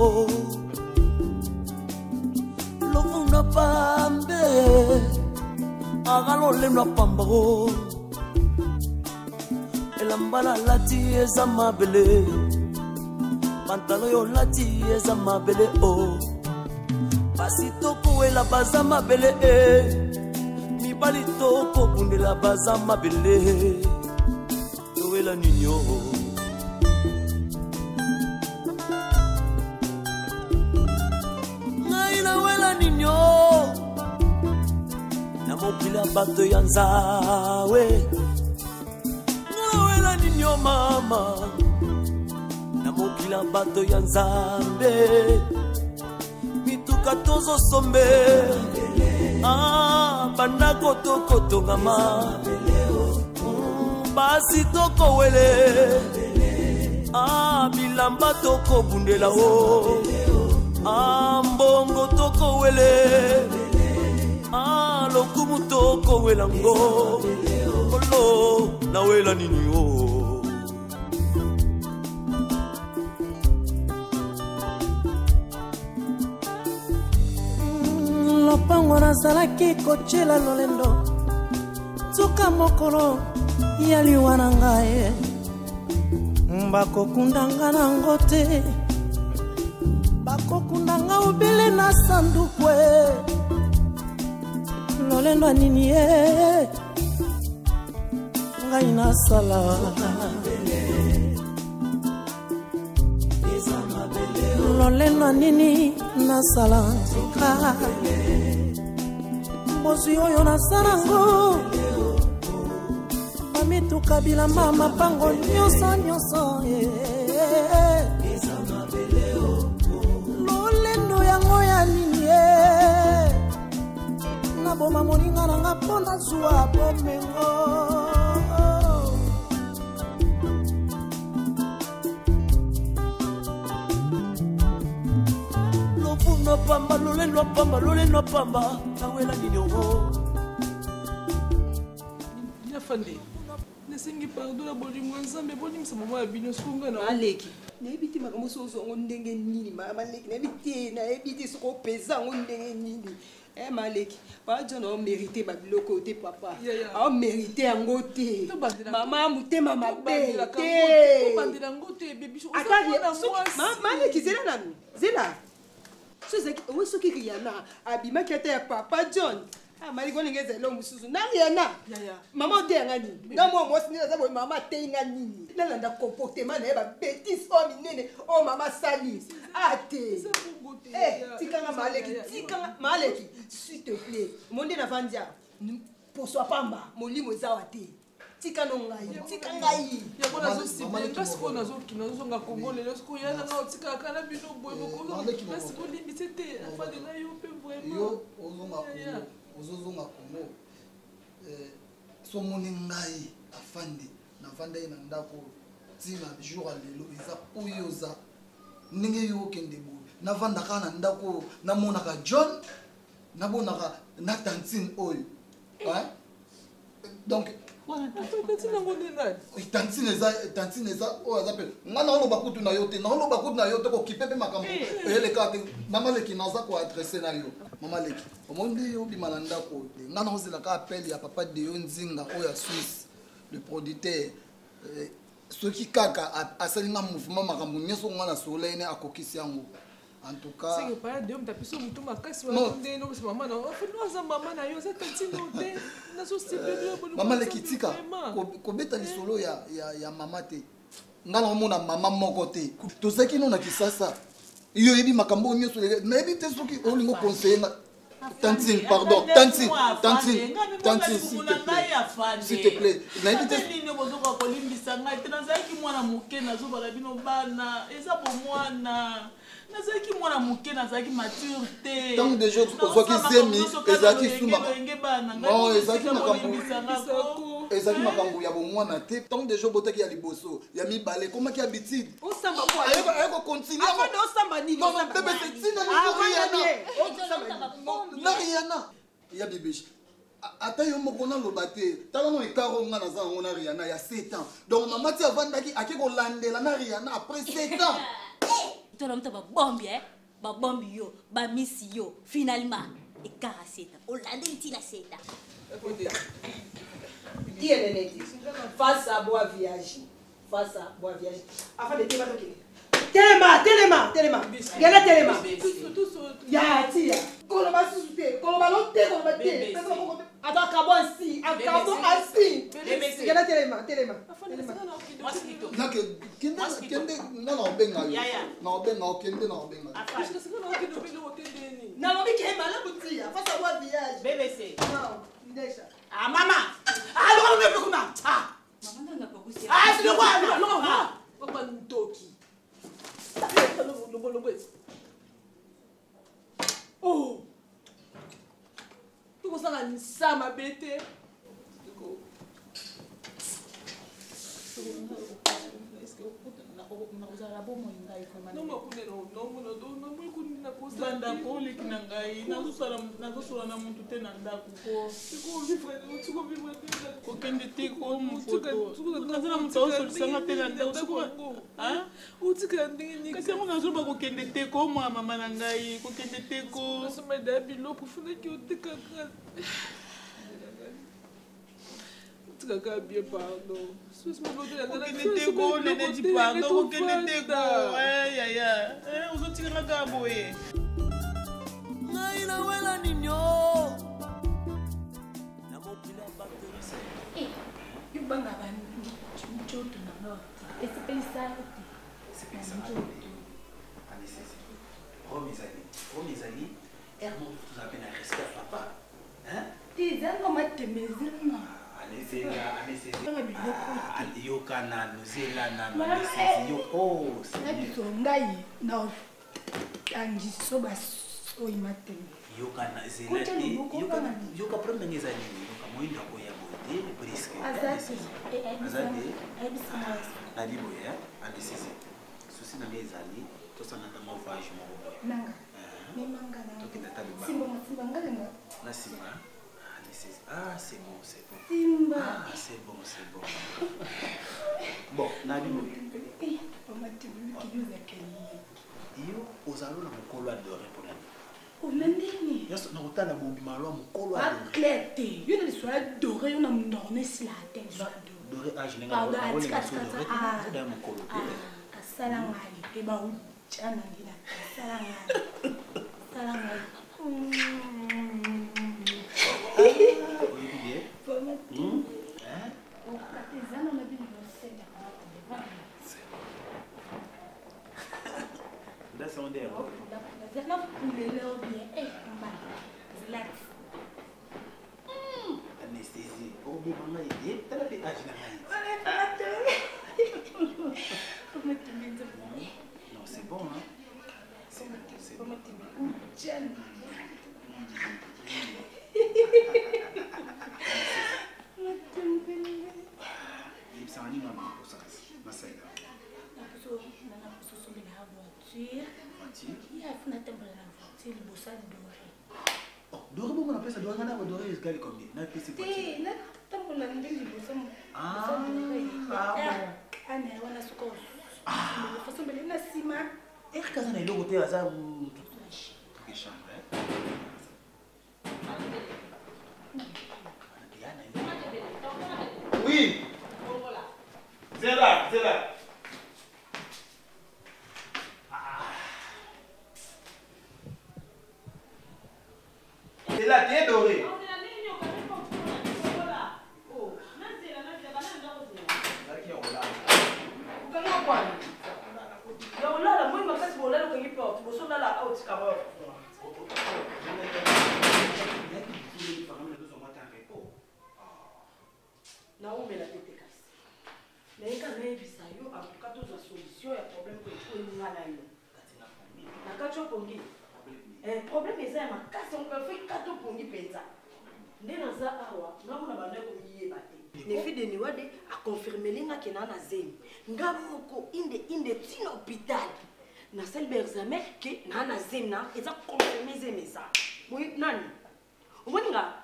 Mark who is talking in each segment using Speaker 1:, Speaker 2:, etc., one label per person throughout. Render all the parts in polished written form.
Speaker 1: o Lofuna pambe Agalo pamba o Elamba nalati eza mabele Pantalo yo lati eza mabele o Basi tokowela baza mabele e Mibali tokobundela baza mabele Towela nini o Ngai nawela nini o Na mokili ya bato ya nzawe Ngai nawela nini o mama Na mokili ya bato ya nzambe Mituka tozosombe ah, bandako tokotongama Basi tokowele ah, bilamba tokobundela o ah, mbongo tokowele ah, lokumu tokowela ngo olo nawela nini o
Speaker 2: Lopango nazalaki kotyela lolendo nsuka mokolo ya liwa na ngai bakokunda nga nango te bakokunda nga obele na sanduku lolendo ya nini ye ngai nasala lolendo ya nini nasala nzoka bozwi oyo nasala ngo bamituka bilamba mapango nyonso nyonso lolendo yango ya nini naboma moninga na nga mpo nazwa bomengo
Speaker 1: Lofuna pamba lolendo pamba lolendo pamba nawela nini o
Speaker 3: Nafande nasengi pardon na bolingo ya Nzambe bolimbisa mama ya bino soki nga na
Speaker 4: Maleki nayebi te makambo soki ozwa yango ndenge nini maleki nayebi te nayebi te soki opeza yango ndenge nini maleki papa John aomérite babiloko oyo te papa aomérite yango te mama motema mabe te
Speaker 3: tobandela yango te bebi
Speaker 4: maleki zela nanu zela oyo soki Rihanna abimaki ata ya papa John maliki olingi ezala eloko mosusu na Rihanna mama oteya nga nini nga mwa mwasi nde naza boye mama ateyi nga nini nalanda comportement na ye babétise oyo minene oyo mama asali ate tikanga maleki tikanga maleki s'il te plaît mo nde navandi awa poso ya pamba molimo eza wa te tika no ngai tika ngai
Speaker 3: yango nazosible nga sikoyo nazokina nazozonga Kongo lelo sikoyo ya nanga otikaka na bino boye bokoasi bolimbisi te afandi na yo mpe vraiment
Speaker 5: ozozonga Kongo so omoni ngai afandi navandaki na ndako ntina jour ya lelo eza oyo oza ndenge yo okende boye navandaka na ndako oyo namonaka John nabonaka na tantine oyo donc tantine eza tantine eza oyo aza mpe nga naoloba kutu na yo te naoloba kutu na yo te kokipe mpe makambo eyeleka te mama leki naza koadresse na yo mama leki omoni nde yo obima na ndako oyo te nga naozelaka appel ya papa Deo Nzinga oyo ya Suisse le producteur soki kaka asali nga mouvement makambo nyonso nga na solola ye ne akokisi yango en tout cas
Speaker 3: seke paya de moto apesi motu makasi nde nobisa mama na aza mama na yo aza tantine te nazosible
Speaker 5: mama leki tika kobeta lisolo ya mama te nga naomona mama moko te tozalaki no na Kisasa yo oyebi makambo oyo nyonso nayebi te soki olingo conseiller nga tantine pardon tantine tantine tantine s'il te plaît s'il te plaît nayebi te
Speaker 6: nini bozoka kolimbisa ngai te nazalaki mwana moke nazobala bino bana eza bomwana nazalaki mwana moke nazalaki mature te
Speaker 5: ntango deja ozwaki zemi ezalaki suma ezalaki makambo ezalaki makambo ya bomwana te ntango deja obotaki ya liboso ya mibale ekomaki habitude aye kocontinue bebe ntina na Rihanna ya bibishi ata yo moko naloba te tala no ekaro nga naza yango na Rihanna ya 7 ans donc mama ti avandaki ake kolandela na Rihanna après 7 ans.
Speaker 7: Toi na babombi eh? Babombi yo, bamisi yo. Finalement, ekara seta. Olande ntina seta.
Speaker 4: Tia nene ti. Face à bois viage. Face à bois viage. Afin de tema tokende. Telema, telema, telema. Gela telema. Ya tia. Koloba susu te. Koloba lo te, koloba te. Pesa maboko. Ata akabo asi, akabo asi. Gela telema, telema. Telema.
Speaker 5: Nake kende kende nga na obenga yo. Na obenga yo kende na obenga yo.
Speaker 4: Nalobi ke malamu tia. Face à bois viage.
Speaker 6: BBC.
Speaker 4: Non, ndesha.
Speaker 6: Ah mama. Ah lokola mpe kuna. Ah. Ah silokwa lokola.
Speaker 3: Papa ntoki. Oh. Tokosala nsa mabe te.
Speaker 6: Nakozala bomoi ngai ndako oleki na ngai nazosola na motu te na ndako kokende te ko mofoto na moto aosolisanga te na ndako kasi yango nazoloba kokende te ko mwa mama na ngai kokende te ko
Speaker 3: biloko funaki otekaka tikaka bien pardon.
Speaker 6: Kokende te ko nene di pardon kokende te ko yaya ozotikanga kaka boye.
Speaker 1: Ngai nawela ninyo na mokili ya bato.
Speaker 8: Yo banga ba nzoto na nga esepelisa yo te.
Speaker 9: Anesthésie. Rome ezali. Rome ezali. Air moko tozala mpe na respect ya papa. Hein?
Speaker 8: Te ezanga mateme ezanga.
Speaker 9: Anesthésie, anesthésie.
Speaker 8: Ezanga biloko te.
Speaker 9: Yoka nanu, zela nanu,
Speaker 8: Mama,
Speaker 9: anesthésie.
Speaker 8: eh.
Speaker 9: Yo, oh,
Speaker 8: Na
Speaker 9: Seigneur.
Speaker 8: biso ngai na otangiso basoi mateme.
Speaker 9: Yoka na zela
Speaker 8: Kotya
Speaker 9: te.
Speaker 8: loboko
Speaker 9: Yoka
Speaker 8: mpona
Speaker 9: yoka problème ndenge ezali nini? Yoka moyindo akoya boye te, brisque.
Speaker 8: Aza te.
Speaker 9: Aza te.
Speaker 8: Ayebisa ngai.
Speaker 9: Nali boye, hein? Anesthésie. Souci na ngai ezali tosala ntango voyage moko boye.
Speaker 8: Nanga. Memanga na.
Speaker 9: Tokende ata lobaka.
Speaker 8: Simba simba ngai nga.
Speaker 9: Na nsima, anesthésie. Ah, c'est bon, c'est bon.
Speaker 8: Simba.
Speaker 9: Ah, c'est bon, c'est bon. Bon, nali boye.
Speaker 8: Eh, papa mateme luki yo ozakeli.
Speaker 9: Yo ozala na mokolo adore mpona nini?
Speaker 8: Ona ndeni.
Speaker 9: Nyonso nakotala bobima lwa mokolo adore.
Speaker 8: Claire te. Yo na liso ya doré yo na monoko na esila te liso ya doré.
Speaker 9: Doré âge ndenge
Speaker 8: Pardon,
Speaker 9: nakolinga
Speaker 8: atika
Speaker 9: so
Speaker 8: tika
Speaker 9: doré te,
Speaker 8: ah.
Speaker 9: ozoda ya mokolo te.
Speaker 8: Asala ngai mpe bautya na ngai na asala ngai. Asala ngai.
Speaker 9: Oyebi bien?
Speaker 8: Papa
Speaker 9: Hmm? Hein?
Speaker 8: okata eza na na bino osenda.
Speaker 9: Ndasa ngo nde yango.
Speaker 8: Zela pulele o bien. Eh, mbala. Relax.
Speaker 9: Anesthésie. Okoboma ngai te, tala mpe âge na ngai. Non, c'est bon, hein? C'est bon, c'est bon. Yebisaka nini wana nakosa kasi nasalela
Speaker 8: Voiture.
Speaker 9: Voiture?
Speaker 8: Ya, funa tambola na voiture liboso ya doré.
Speaker 9: Oh, doré bongo napesa doré nga na doré ezali combien napesi voiture.
Speaker 8: Te, natambola nde liboso
Speaker 9: Ah, ah, bon.
Speaker 8: Ana wana soki fasombele na nsima.
Speaker 9: Erika aza na eloko te aza mutu. Toke chambre.
Speaker 10: Oui. Zela, Zela. Zela, t'es doré.
Speaker 4: Okanga kwani? Ya olala moi makasi bolala okangi porte boso olala awa otika ba naomela te te kasi nayeka nayebisa yo antuka tozwa solution ya problème oyo ekoyinga na yo na kati opongi. Problème eza ya makasi yango mpe kati opongi mpenza nde naza awa ngamona banda komiyeba te. Nefi de niwade aconfirmele nga ke naa na zemi nga moko inde inde ntina hôpital nasali baexamen ke naa na zemi na eza confirme zemi eza boye nani omoni nga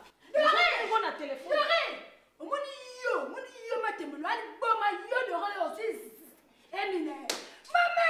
Speaker 4: ngo na telefone.
Speaker 8: Omoni yo, omoni yo matembelo aliboma yo dore osi emine. Mama!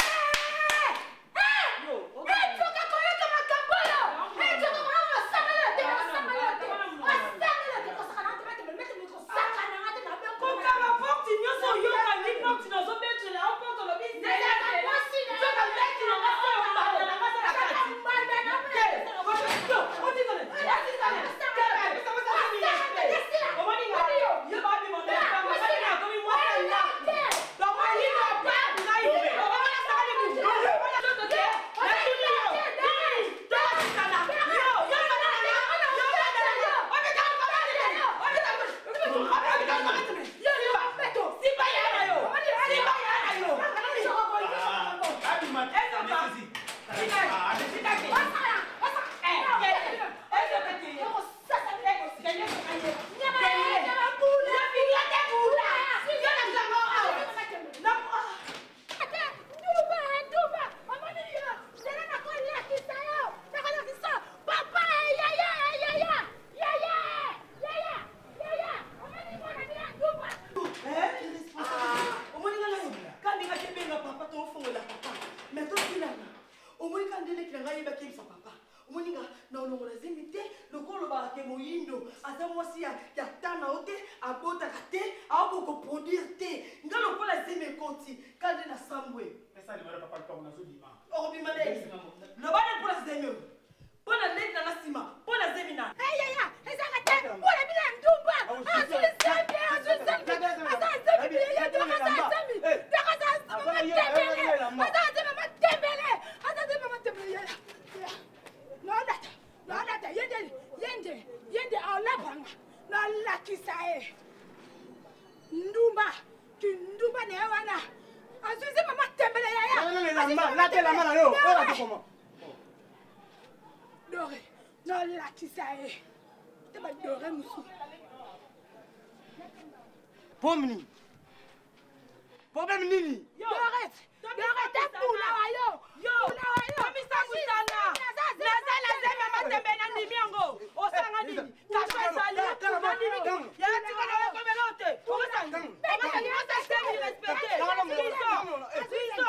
Speaker 4: Leki na ngai yebaki yebisa papa. Omoni nga na olongola zemi te lokola olobaka ke moyindo aza mwasi ya ya ta na yo te abotaka te aokoki koproduire te nga lokola zemi ekoti ka nde na sambwe okobima nde loba nde mpo na zemi oyo mpo na leki na nga nsima mpo na zemi na
Speaker 8: eyaya ezanga te mpona bino ya ndumba azwi zemi azwi zemi aza zemi yeye doka aza zemi doka aza zemi matembele aza zemi matembele aza zemi matembele yaya nolata nolata yende yende yende aolapanga nolakisa ye ndumba kindumba na ye wana azwi zemi matembele yaya dore nolakisa ye te badore mosusu
Speaker 11: Pomme nini? Problème nini?
Speaker 8: Dore dore te bula wa yo bula wa yo
Speaker 4: komisangusana naza na zemi ya matembe na ndimi yango osanga nini kasho ezali nandimi ya tika na yokomela te okosangi osasemi respecte biso biso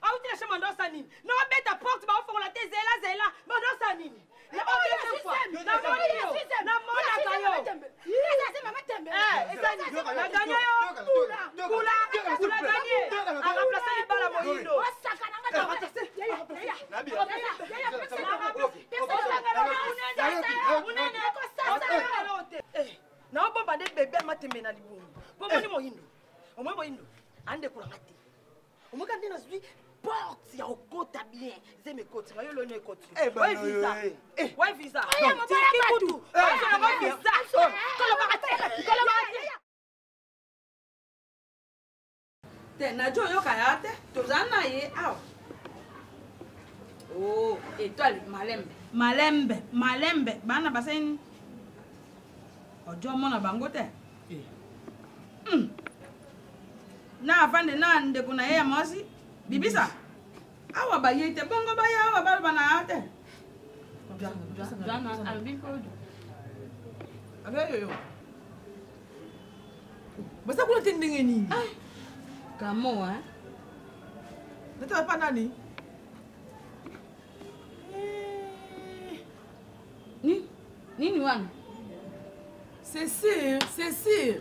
Speaker 4: auti na chambre ndosa nini naobeta porte baofongola te zela zela bandosa nini namonaka yo naganye yo kula kula ganye aremplace libala moyindo naobomba nde bebe amatembe na libumu mpo moni moyindo omoi moyindo andekolanga te omoka nde nazwi porte ya kokota bien zemi ekoti nga yo loni ekoti oye visa oye visa tiki kutu ozolaka visa kolobaka te kolobaka te
Speaker 12: te najo oyoka ya te toza na ye awa o oh, étoile malembe malembe malembe bana basali nini ojo omona bango te eh. Na afande na ndeko na ye ya mwasi bibisa awa baye te bongo baya awa baloba na ya te
Speaker 3: abeyoyo baza kuna te ndenge nini
Speaker 12: kamo
Speaker 3: nata papa nani
Speaker 12: nini wana
Speaker 3: c'est sûr c'est sûr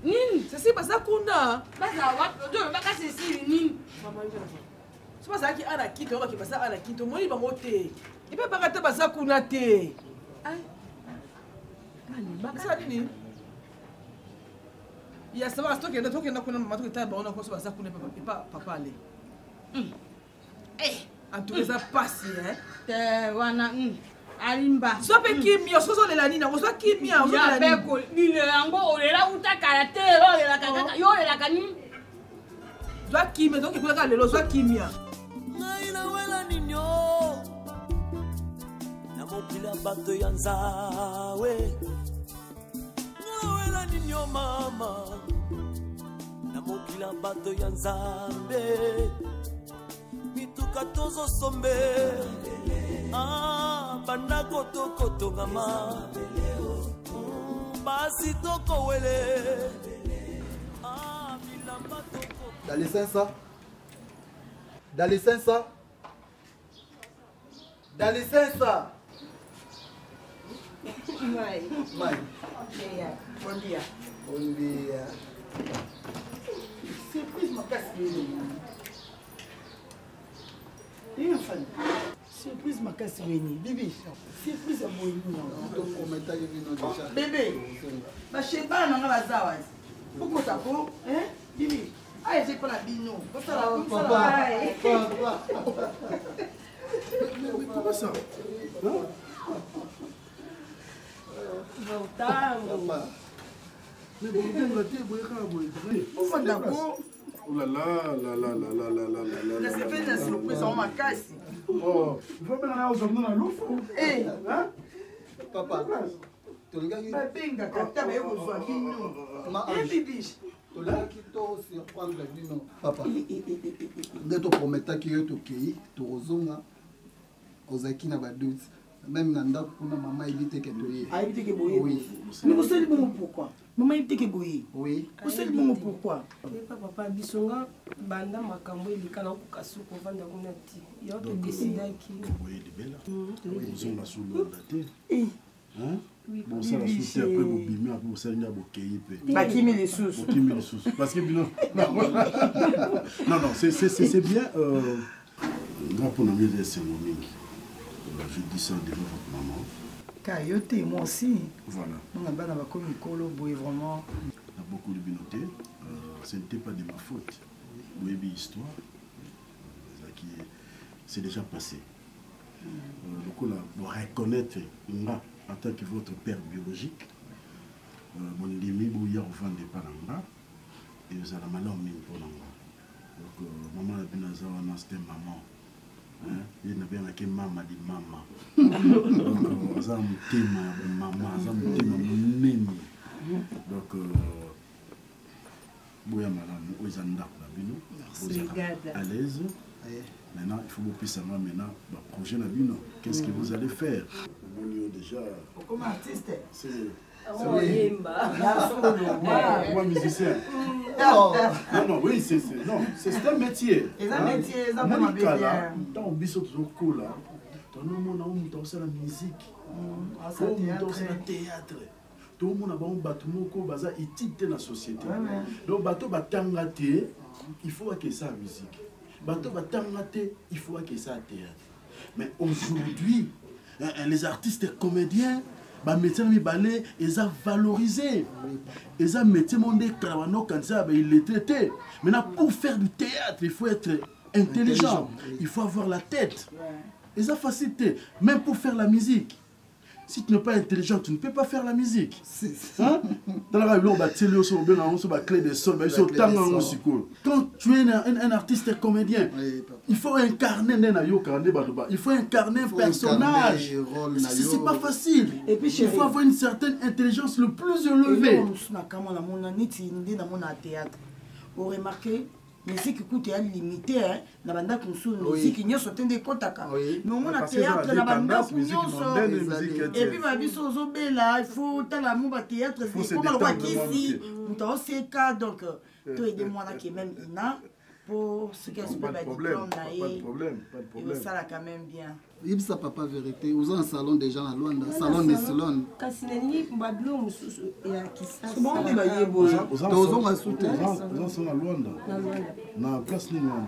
Speaker 12: nini
Speaker 3: c'est sûr baza kuna
Speaker 12: baza wapi ozolobaka c'est sûr nini
Speaker 3: so bazalaki ana kito baki baza ana kito omoni bango te epe baka te baza kuna te basala nini ya sabaka tokenda tokenda kuna mama toketala bango na koso baza kuna epa papa ale en tout cas eza pasi
Speaker 12: te wana alimba
Speaker 3: zwa mpe kimia soki ozolela nini yango zwa kimia
Speaker 12: ozolela yango olela uta kala te olelaka kaka yo olelaka nini
Speaker 3: zwa kimia toki kuna kaka lelo zwa kimia
Speaker 1: ngai nawela ninio na mokili ya bato ya nzawe ngai nawela ninio mama na mokili ya bato ya nzambe mituka tozosombe ah, bandako tokotongama basi tokowele ah, bilamba toko
Speaker 5: Dans les 500. Dans les 500. Dans les 500.
Speaker 4: Mai.
Speaker 5: Mai.
Speaker 4: Bom dia.
Speaker 5: Bom dia.
Speaker 4: Surprise makasi lelo. Nini fani? Surprise makasi weni. Bibi, surprise ya boye nini yango?
Speaker 5: Tokometaki bino deja.
Speaker 4: Bebe, bashebana na nga baza wazi. Bokota ko, hein? Bibi, aya eza mpo na bino. Bosala
Speaker 5: Papa. Papa.
Speaker 13: Mais comment ça? Hein?
Speaker 4: Ntango.
Speaker 13: Mais bokobenga te boye kaka boye.
Speaker 4: Bofanda ko.
Speaker 13: Oh là là là là là là là là là là.
Speaker 4: Nasepeli na surprise yango makasi.
Speaker 13: Oh, il faut benga na ozwa bino na lufu.
Speaker 4: Eh.
Speaker 13: Hein?
Speaker 5: Papa. Tolingaki
Speaker 4: Babengaka ata baye kozwa bino.
Speaker 5: Ma
Speaker 4: Eh,
Speaker 5: Ange.
Speaker 4: bibiche.
Speaker 5: Tolingaki to surprendre bino papa. Nde toprometaki yo tokei tokozonga ozalaki na badoute même na ndako kuna mama ayebi te ke toye.
Speaker 4: Ayebi te ke boye.
Speaker 5: Oui.
Speaker 4: Mais bosali bongo pourquoi? Mama ayebi te ke boye.
Speaker 5: Oui.
Speaker 4: Bosali bongo pourquoi?
Speaker 14: Epa papa biso nga banda makambo eleka nakoka su kovanda kuna te yo todesidaki.
Speaker 13: Boye libela.
Speaker 14: Mm.
Speaker 13: Ozonga su Luanda te.
Speaker 4: Eh.
Speaker 13: Hein?
Speaker 14: Oui,
Speaker 13: Bosala
Speaker 4: oui,
Speaker 13: su te après bobimi après bosali nde bokei mpe.
Speaker 4: Bakimi lisusu.
Speaker 13: Bokimi lisusu. Parce que bino. Non, non, c'est bien. Nga mpo na ngai eza esengo mingi. Je dis ça devant votre maman.
Speaker 15: Ka yo te, moi aussi.
Speaker 13: Voilà.
Speaker 15: Nga bana bakomi mikolo boye vraiment.
Speaker 13: Na bokoli bino te. Ce n'était pas de ma faute. Boyebi histoire. Ezalaki c'est déjà passé. Lokola boreconnaître nga en tant que votre père biologique, bondimi boya kovanda epa na nga, ezala malamu mingi mpo na nga. Donc mama na bino aza wana, c'était maman. Hein? Ye nabengaki mama di mama. Donc aza na motema ya bomama, aza motema monene. Donc boya malamu, oyo eza ndako na bino. Bozala à l'aise. Maintenant, il faut bopesa nga maintenant baprojet na bino. Qu'est-ce que vous allez faire? Omoni yo déjà.
Speaker 15: Okoma artiste.
Speaker 13: C'est
Speaker 14: Oh, yemba.
Speaker 15: Ya solo, wa.
Speaker 13: Moi, musicien.
Speaker 15: Oh.
Speaker 13: Non, non, oui, c'est non, c'est un métier.
Speaker 15: Eza
Speaker 13: Hein?
Speaker 15: métier, eza mpe
Speaker 13: Omoni
Speaker 15: mabe
Speaker 13: kala,
Speaker 15: te.
Speaker 13: ntango biso tozokola, tonomona oyo moto akosala musique,
Speaker 15: asala
Speaker 13: oyo moto
Speaker 15: théâtre.
Speaker 13: akosala théâtre, tomona bango bato moko baza utile te na société.
Speaker 15: Ouais, ouais.
Speaker 13: Donc bato batanga te, il faut bakesala musique, bato batanga te, il faut bakesala théâtre. Mais aujourd'hui, hein, hein, les artistes comédiens, bamétier na mibale eza valorisé, eza métier mo nde kala banokanisa ya baillettré te. Maintenant, pour faire du théâtre, il faut être intelligent, il faut avoir la tête. Eza facile te. Même pour faire la musique, si tu n'es pas intelligent, tu ne peux pas faire la musique. Hein? Talaka biloko batieli yo so obenga yango so baclé de sol, bayebi so
Speaker 5: Ba clé de
Speaker 13: otanga yango
Speaker 5: sol.
Speaker 13: sikoyo. Quand tu es un artiste comédien, il faut incarner nde nayokaka nde bato ba, il faut incarner un
Speaker 5: Faut
Speaker 13: personnage.
Speaker 5: incarner rôle na
Speaker 13: C'est
Speaker 5: yo.
Speaker 13: pas facile.
Speaker 15: Et puis,
Speaker 13: il
Speaker 15: chérie,
Speaker 13: faut avoir une certaine intelligence le plus élevée.
Speaker 15: Eloko mosusu na kamwa namona neti nde namona ya théâtre, oremarke musique kutu ya limité, hein, na bandako mosusu musique nyonso te nde ekɔtaka, mais omona
Speaker 13: Parce que eza
Speaker 15: théâtre na
Speaker 13: na deux tendances,
Speaker 15: bandako
Speaker 13: musique
Speaker 15: nyonso.
Speaker 13: mondaine et musique
Speaker 15: Et puis
Speaker 13: chrétienne.
Speaker 15: babiso ozobela, il faut tala mo bathéâtre
Speaker 13: Faut se
Speaker 15: ekoma lokwa
Speaker 13: détendre mwa
Speaker 15: kisi
Speaker 13: moke.
Speaker 15: moto aoseka. Donc toyede mwana ke même ina mpo soki azwi mpe
Speaker 13: Pas de problème,
Speaker 15: badiplôme na
Speaker 13: pas de
Speaker 15: ye
Speaker 13: problème, pas de problème.
Speaker 15: ekosala quand même bien.
Speaker 5: Yebisa papa vérité, oza na salon déjà na Luanda, salon de Silone.
Speaker 14: Kasi nalingi babilo mosusu ya Kisasa.
Speaker 15: Bongo nde baye boye.
Speaker 5: Tozonga su te.
Speaker 13: Oza so na Luanda?
Speaker 14: Na Luanda.
Speaker 13: Na place nini wana?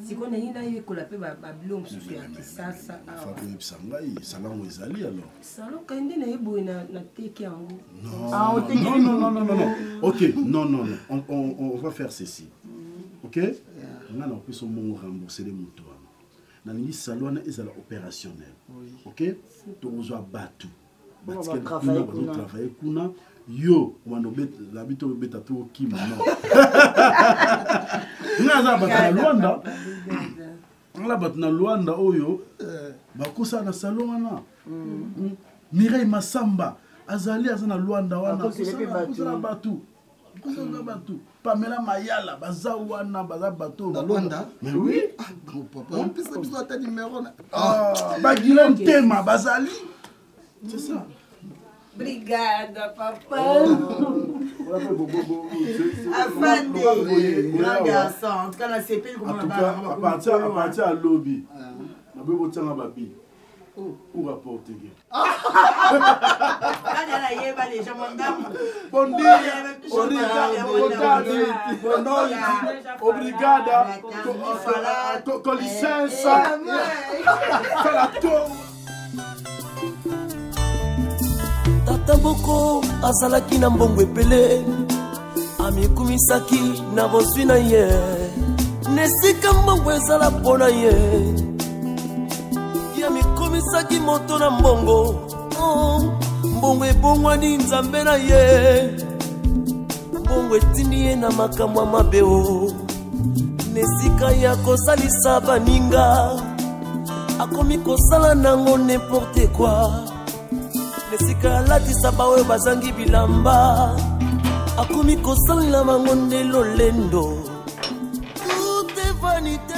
Speaker 14: Sikoyo nalingi nayekola mpe babilo mosusu ya Kisasa
Speaker 13: Fa
Speaker 14: awa.
Speaker 13: koyebisa ngai salongo ezali alors.
Speaker 14: Salon kai nde naye boye nateki yango.
Speaker 13: Non,
Speaker 15: Ah,
Speaker 13: non,
Speaker 15: oteki.
Speaker 13: non, non, non, non, non. Ok, non, non, non. On va faire ceci. Ok. Nga na opesa mbongo rembourser le moto wana. Nalingi salon wana ezala opérationnel. Ok. Tokozwa bato.
Speaker 15: Kuna
Speaker 13: Batikali
Speaker 15: batravaille
Speaker 13: kuna,
Speaker 15: kuna.
Speaker 13: bazotravaille kuna. Yo, obanda obeta, nabi to obeta to okima, non. Nga aza bato na Luanda. Nga bato na Luanda oyo bakosala na salon wana. Mireille Masamba azali aza na Luanda wana.
Speaker 15: Akosela mpe bato.
Speaker 13: Akosala bato. Akosala bato. Pamela Mayala baza wana, baza bato.
Speaker 5: Na Luanda?
Speaker 13: Mais oui.
Speaker 5: Ah, bon, papa, opesa biso ata numéro na.
Speaker 13: Ah, Bagila Ntema bazali. C'est ça.
Speaker 14: Brigada papa.
Speaker 15: Afande grand garçon, en tout cas nasepeli
Speaker 13: En
Speaker 15: komona
Speaker 13: tout
Speaker 15: bana
Speaker 13: cas,
Speaker 15: bango
Speaker 13: à partir à
Speaker 15: bakolo.
Speaker 13: partir à lobby. Naboyi botianga babi. Ou à portugais.
Speaker 15: Kaka nayeba deja mwa ndambo.
Speaker 13: Bom dia, obrigado, boa tarde, boa noite, obrigada, com licença, fala to.
Speaker 1: Tata moko azalaki na mbongo ebele, amikumisaki na bozwi na ye na esika mbongo ezala mpo na ye. Ye amikumisaki moto na mbongo. Oh, mbongo ebongwani nzambe na ye, mbongo etindi ye na makambo ya mabe o na esika ya kosalisa baninga akomi kosala nango n'importe quoi. Nesika alatisa baoyo bazangi bilamba, akomi kosalela bango nde lolendo. Tout est vanité.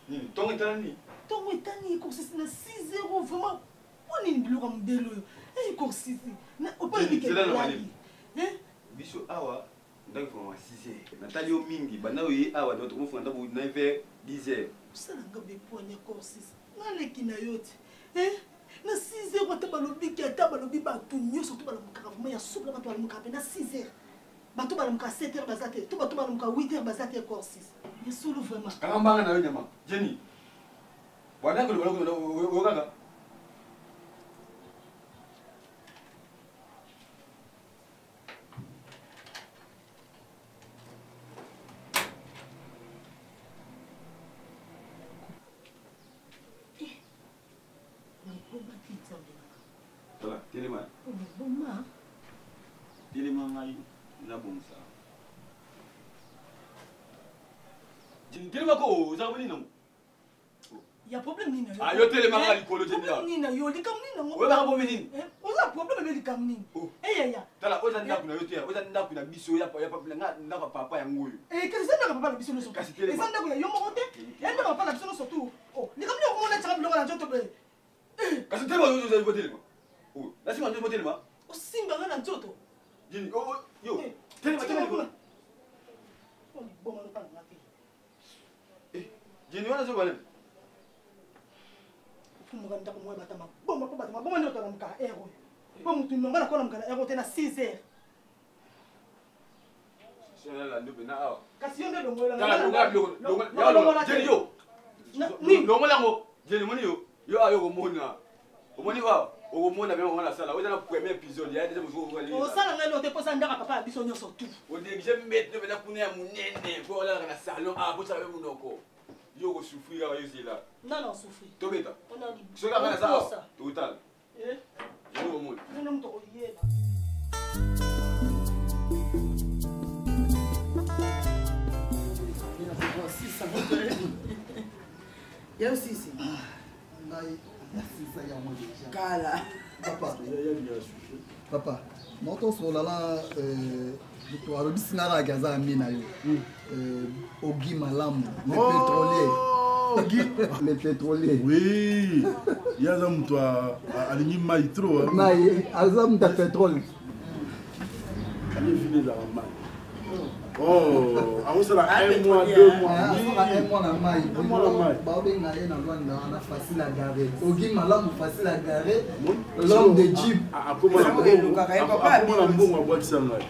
Speaker 10: Ntongo etani nini?
Speaker 6: Ntongo etani ekosisi na 6 0 vraiment. Mpo nini biloko ya modele oyo ekosisi
Speaker 10: opalibikelabi biso awa ndako efungama 6 heures. Natali yo mingi banda oye awa, donc tokomofunga ndako 9 heures, 10 heures.
Speaker 6: Osalanga bepwani ya corsis, naleki na yo te na 6 heures. Ata balobiki, ata balobi bato nyonso to balamukaka vraiment ya soupla. Bato balamukaka mpe na 6 heures, bato balamuka 7 heures baza te, to bato balamuka 8 heures baza te. Corsis ya solo vraiment.
Speaker 10: Kanga mbanga na yo nyama Jenny. Bwana koloba oyokaka. Tala, telema. Telema ngai nabongisa. Telema ko oza boni nango.
Speaker 6: Ya problème nini na yo?
Speaker 10: Ah, yo telema kaka likolo te.
Speaker 6: Problème nini na yo? Likambo nini nango?
Speaker 10: Oyebaka bomi nini?
Speaker 6: Oza problème ebe likambo nini? Eyaya.
Speaker 10: Tala, oyo eza ndako na yo te, oyo eza ndako na biso ya nga, ndako ya papa yango oyo.
Speaker 6: Kasi eza ndako ya papa na biso nyonso.
Speaker 10: Kasi telema.
Speaker 6: Eza ndako ya yo moko te, ya ndako ya papa na biso nyonso tu. Likambo nini okomona tiaka biloko na nzoto boye?
Speaker 10: Kasi telema, oyo ozali kotelema. Oyo, nasima nzoto kotelema.
Speaker 6: Osimba nga na nzoto.
Speaker 10: Jini, yo, telema, telema likolo.
Speaker 6: Liboma lopa na nga te.
Speaker 10: Jini wana zoba nini?
Speaker 6: Ofumaka ndako moko ya bato ya maboma, mpo bato maboma nde bato balamukaka heure oyo. Mpo motu normal akolamukaka na heure oyo te, na 6 heures. Kasi yo nde
Speaker 10: longola. Jeni yo. Longola yango. Jeni moni yo. Yo ayo komona. Omoni wa okomona mpe mama nasala oyo eza na premier épisode ya deja mosuku.
Speaker 6: Osala ngai lote mposa ndaka papa ya biso nyonso tu.
Speaker 10: Onéglige mbete mpena kuna ya monene mpo olalaka na salon a bosala mpe monoko. Yo okosouffrir kaka, yo zela.
Speaker 6: Nana osouffrir.
Speaker 10: Tobeta soki anga naza awa, tokotala yo omona.
Speaker 6: Nene moto okoyeba.
Speaker 15: Yo sisi.
Speaker 5: Ngai nasisa yango deja.
Speaker 15: Kala.
Speaker 5: Papa. Papa, naotosolola na moto alobisi nga kaka aza ami na yo. Ogi Malamu, le pétrolier.
Speaker 13: Ogi.
Speaker 5: Le pétrolier.
Speaker 13: Oui. Ye aza moto alingi mai trop.
Speaker 5: Mai, aza moto ya pétrole.
Speaker 13: Alingi vino ezalaka mai. Oh, akosala un mois, 2 mois.
Speaker 5: Asala un mois na mai.
Speaker 13: Un mois na mai.
Speaker 5: Baobenga ye na Lwanda wana facile à garer. Ogi Malamu facile à garer. L'homme de jeep.
Speaker 13: Akoma na mbongo abwakisa ngai.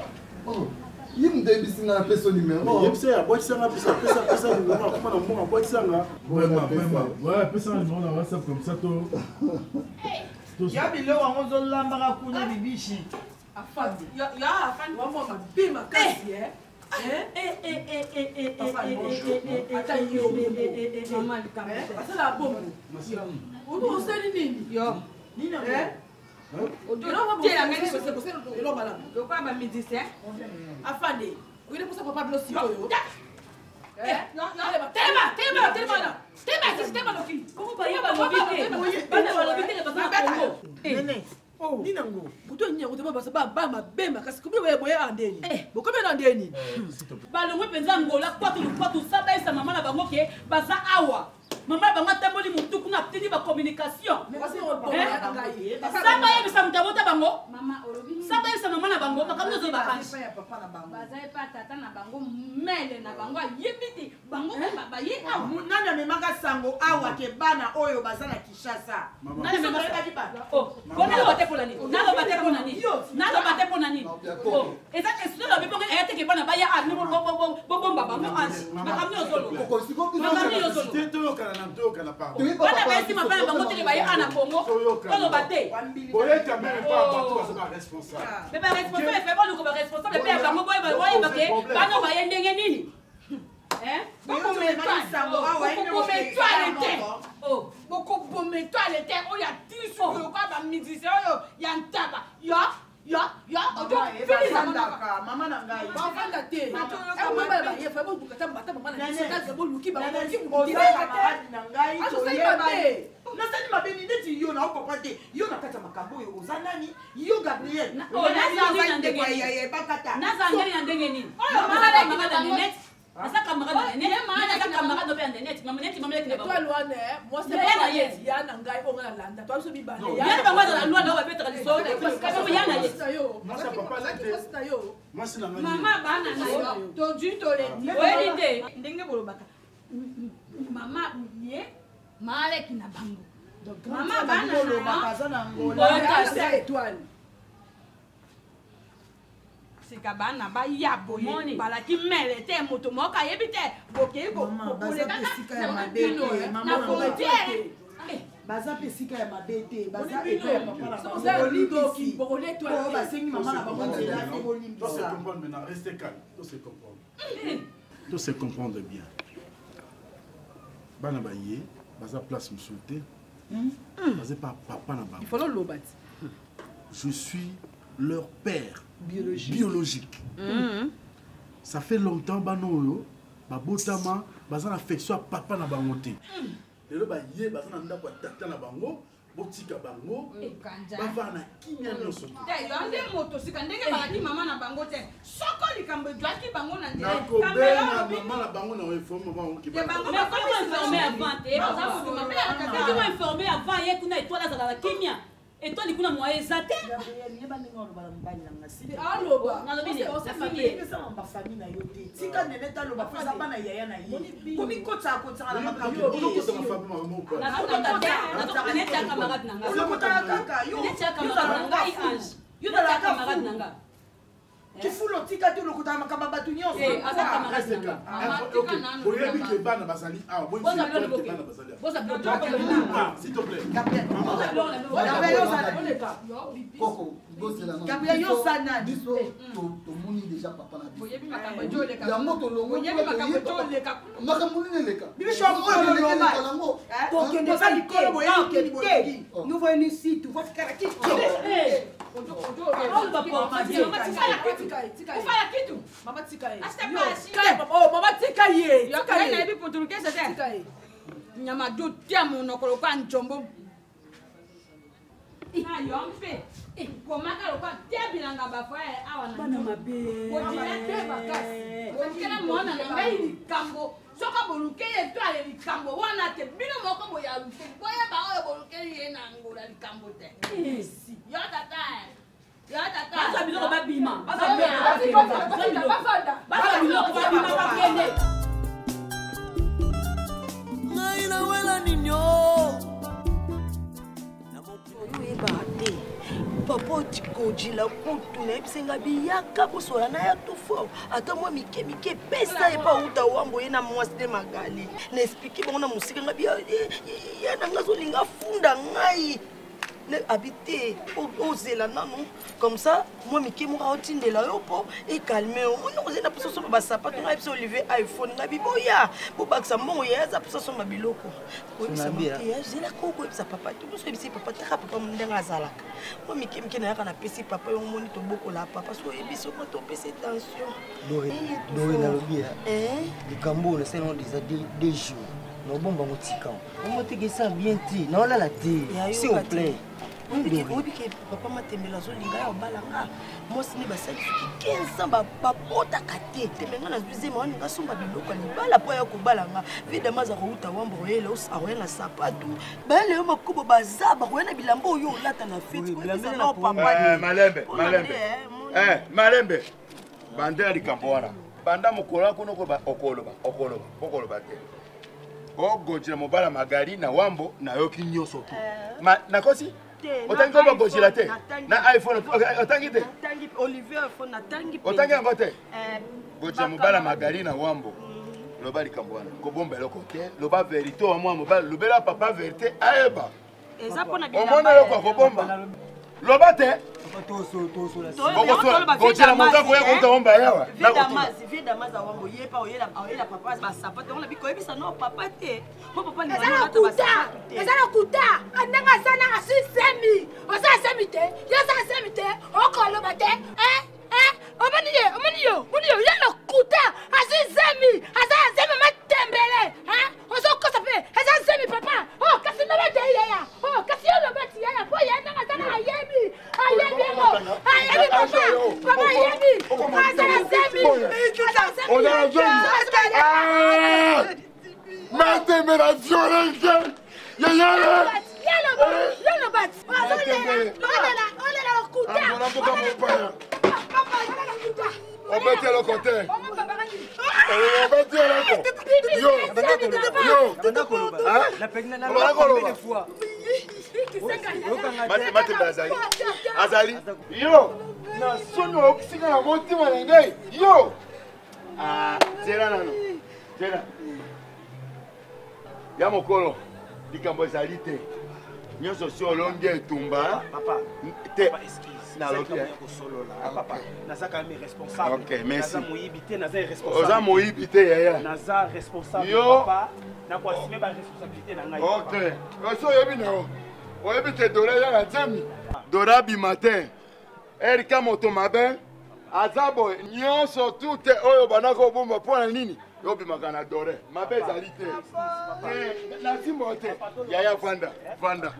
Speaker 5: Oh, ye moto ayebisi ngai apesa numéro.
Speaker 13: Yebisa ye abwakisa ngai, apesa apesa apesa numéro, akoma na mbongo abwakisa nga. Vraiment, vraiment. Ouais, apesa nga numéro na WhatsApp comme ça to.
Speaker 11: Ya biloko yango ozolambaka kuna bibishi.
Speaker 3: Afandi. Ya ya afandi wa mwa mabe makasi eh. Ata yo mama likambo. Asala bongo. Oyo osali nini?
Speaker 12: Yo.
Speaker 3: Nini?
Speaker 12: Lokola bamusicien.
Speaker 3: Afande. Oyele posa papa bino sikoyo. Telema, telema, telema na. Telema, sisi telema noki.
Speaker 7: Bongo baye balobi te. Bana balobi te baza na Congo.
Speaker 11: Nene.
Speaker 3: Nini yango butu nini yango te basa ba mabe makasi komi boye boye andeni bokomi na ndeni.
Speaker 7: Balongwe mpenza Ngola kwatu lukwatu sabaisa mama na bango ke baza awa. Mama na bango atamboli motu kuna atindi bacommunication. Saba yebisa moto abota bango. Saba yebisa mama na bango makambo nyonso bakangi.
Speaker 12: Baza epa tata na bango, mele na bango ayebi te bango baye awa.
Speaker 11: Nani amemaka sango awa ke bana oyo baza na Kinshasa?
Speaker 7: Nani amemaka? Naloba te mpona nini? Naloba te mpona nini? Naloba te mpona nini? Eza nalobi bongo eya teke bana baya a bobomba bango ange makambo nyonso oloba, makambo nyonso oloba.
Speaker 13: Toyokana na toyokana, pardon.
Speaker 7: Bana bayesi mabana bango teke baye a na Congo, toloba te.
Speaker 13: Boyeta meme pas bato baza ba responsable.
Speaker 7: Me baresponsable efe boluka baresponsable mpe ya bango boyeba ke bana baye ndenge nini.
Speaker 12: Bokoboma étoile te, bokoboma étoile te oyo atili suki lokola bamusicien oyo ya ntaba yo.
Speaker 7: Ya, ya, ojo,
Speaker 15: Félix mama na ngai.
Speaker 3: Bavanda te. Baye boluka ta mata mama na biso kaza boluki
Speaker 15: na ngai toyebani. Nasali mabe nini? Neti yo na okomprendre te, yo na kati ya makambo oyo oza nani? Yo Gabriel,
Speaker 7: ebakata. Naza ndenge na ndenge nini? Oyo na Nenette, naza camarade na Nenette, naza camarade mpe ya Nenette, mama neti mama leki na bango.
Speaker 3: Étoile wana mwasi ya na ngai oyo nga nalanda to biso mibale.
Speaker 7: Ya na bango azala lwana oyo babetaka lisolo ya na ye.
Speaker 3: Mwasi na yo.
Speaker 13: Mwasi na ngai.
Speaker 12: Mama bana na yo tozwi toleki.
Speaker 7: Oyebi te.
Speaker 12: Ndenge bolobaka mama ye maaleki na bango, mama bana
Speaker 15: olobaka aza na Angola.
Speaker 3: Étoile.
Speaker 12: Sika bana baya boye balaki mele te, moto moko ayebi te, bokei
Speaker 15: Baza mpe esika ya mabe te,
Speaker 12: na frontière.
Speaker 15: Baza mpe esika ya mabe te, baza epai ya papa na bango. Bolimbisi oyo basengi mama na bango nzela te, bolimbisa.
Speaker 13: Comprendre maintenant, restez calme, to se comprendre, to se comprendre bien. Bana baye baza place mosusu te, baza epa papa na bango.
Speaker 3: Il faut loloba ti.
Speaker 13: Je suis leur père
Speaker 3: biologique,
Speaker 13: biologique. Ça fait longtemps bana oyo babotama baza na affection ya papa na bango te. Lelo baye baza na ndako ya tata na bango, botika bango bavanda na kimia nyonso te.
Speaker 12: Te, yo nde moto sika ndenge balaki mama na bango te, soko likambo ezwaki bango na nzela.
Speaker 13: Nakobenga mama na bango na informe mama bango.
Speaker 12: Te, bango
Speaker 7: informé avant te, baza informé avant ye kuna. Étoile azala na kimia, étoile kuna moye eza te.
Speaker 15: Yeba ndenge oloba na mobali na nga.
Speaker 3: Aloba.
Speaker 15: Epesama bafamille na yo te, tika nene taloba po eza bana yaya na ye, komikotisaka kotisaka na makambo. Olokotaka kaka yo.
Speaker 7: Yo camarade na nga.
Speaker 15: Kifulo tika te, olokotaka makambo ya bato nyonso.
Speaker 13: Oyebi ke bana bazali awa, bana bazali awa, s'il te plaît.
Speaker 5: Koko, bozela.
Speaker 15: Gabriel, yo oza nani?
Speaker 5: Biso tomoni déjà papa na biso yango, tolongo makambo nini eleka.
Speaker 15: Biso
Speaker 5: eleka nango.
Speaker 4: Tokende eza likolo boyebi te, nous voyons ici tu vois kala ki.
Speaker 12: Ufala kitu.
Speaker 3: Mama tika ye.
Speaker 12: Mama
Speaker 3: tika ye.
Speaker 12: Nayebi portugais te, nyama du tia monoko lokola njombo na yo mpe komaka lokola tia bilanga bafo awa.
Speaker 7: Bana mabe.
Speaker 12: Botikela mwana na ngai likambo, soki bolukeli ye to ale likambo wana te, bino moko boya lukeli, boyeba oyo bolukeli ye na Ngola likambo te. Yo tata, yo tata.
Speaker 7: Bazwa biloko babima, bazwa biloko babima, bakende.
Speaker 1: Ngai nawela ninyo.
Speaker 6: Oyebaka te, papa otikojila kutu nayebisi nga biyaka kosola na ya tout fort, ata mwa mike mike epesa ye mpo auta wambo ye na mwasi nde Magali na explike bango na mosika. Nga ya na nga azolinga afunda ngai abi te, ozela nanu comme ça mwa mike moko aotindela yo mpo ekalme yo. Moni ozali na mposa osomba basapato, ngai biso Olivier iPhone, ngai biboya bobakisa mbongo ye aza mposa asomba biloko. Koyebisa te, zela ko koyebisa papa te, moso oyebisi papa taka papa ndenge azalaka mwa mike mike nayaka napesi papa yo. Moni tobokola papa, so oyebisi mo topesi tension.
Speaker 16: Dore, nalobi likambo oyo nasali yango déjà 2 jours, naobomba yango, tika omo teke esa bien te, naolala te, s'il vous plaît.
Speaker 6: Oyebi ke papa Matembela azolinga ya obalanga mwasi nde basali soki 15 ans babotaka te te. Me nga nazwi zema waninga asomba biloko ya libala mpo aya kobalanga. Vidama aza kouta wamba, oyele akoya na sapatu, bayele yo makobo, baza bakoya na bilamba oyo olata na feti.
Speaker 10: Papa malembe, malembe, malembe, bandela likambo wana. Banda mokolo kuna okoloba, okoloba, okoloba te. Ogojela mobala Magali na wambo, nayoki nyonso tu. Nakosi otangi komba gojela te na iPhone, otangi te. Otangi yango te. Gojela mobala Magali na wambo, loba likambo wana, kobomba eloko te, loba vérité wa mwa mobali, lobela papa vérité ayeba. Omona eloko ya kobomba. Loba te. Gojela moto akoya kouta omba yawa.
Speaker 17: Vie Damas awambo ye pa oyela oyela papa ba sapato yango nabi koyebisa no papa te po papa
Speaker 8: eza lokuta eza lokuta ndenge aza na azwi zemi oza zemi te yo oza zemi te okoloba te omoni ye omoni yo omoni yo ye lokuta azwi zemi aza ya zemi matembele ozokosa mpe eza zemi papa o oh, kasi loba te yaya o oh, kasi yo loba ti yaya mpo ye ndenge aza na ayebi ayebi yango ayebi papa papa ayebi aza na zemi
Speaker 10: oza na zemi matembe na violence yaya obeti eloko te obeti eloko yo yo koloba matembe azali azali yo na soni oyokisika na motima na ngai yo zela nano zela ya mokolo likambo ezali te nyonso si olongi etumba te
Speaker 9: naza quand même responsable
Speaker 10: ok merci
Speaker 9: naza moyibi te naza irresponsable
Speaker 10: oza moyibi te yaya
Speaker 9: naza responsable
Speaker 10: yo
Speaker 9: papa nakoassume ba responsabilité na ngai
Speaker 10: ok osi oyebi na yo oyebi te dora eza na zemi dora abima te erika moto mabe aza boye nyonso tu te oyo bandaka kobomba mpo na nini yo obimaka na dore mabe ezali te na nsimbo te yaya vanda vanda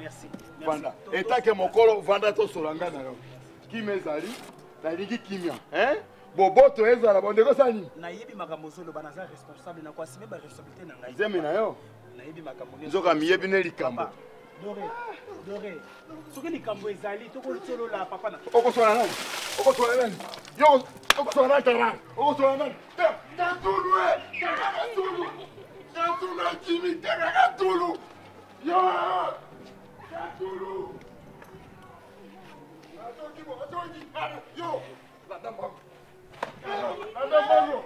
Speaker 10: vanda etake mokolo vanda tosola ngai na yo kimia ezali nalingi kimia boboto ezala bondeko osala nini
Speaker 9: nayebi makambo ozoloba naza responsable nakoasime baresponsabilité na ngai
Speaker 10: zemi na yo
Speaker 9: nayebi makambo
Speaker 10: nzoka miyebi ne likambo
Speaker 9: Dore, Dore, soki likambo ezali tokosolola papa na
Speaker 10: okosola nani okosola nani yo okosola nani tara okosola nani katulu e kaka katulu katulu akimi kaka katulu yo katulu azoki bo azoki yo landa mbango landa mbango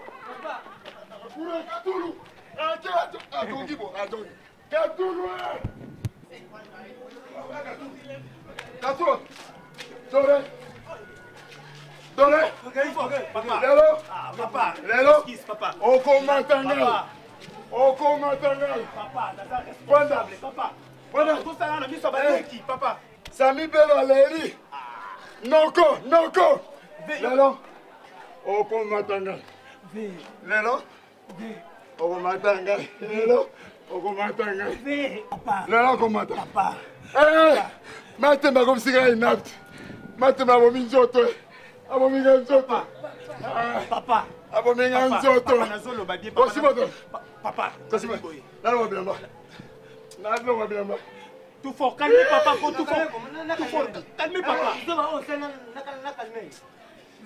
Speaker 10: kura katulu azoki bo azoki Katulu! Katulu! Dore! Dore! Lelo!
Speaker 9: Papa!
Speaker 10: Lelo!
Speaker 9: Papa!
Speaker 10: Okomata ngai! Okomata ngai!
Speaker 9: Papa, naza responsable. Papa!
Speaker 10: Panda!
Speaker 9: Tosala na miso ya baleki, papa!
Speaker 10: Sami Belo aleli! Noko! Noko! Lelo! Okomata ngai! Lelo! okomata ngai lelo okomata ngai lelo okomata eh, matemba akomisi ngai inapte matemba abomi nzoto eh. abomi ngai nzoto
Speaker 9: papa
Speaker 10: abomi ngai nzoto osimoto
Speaker 9: papa
Speaker 10: naloba bilamba naloba bilamba
Speaker 9: Tout fort, calmez papa, tout fort. Tout fort, calmez papa.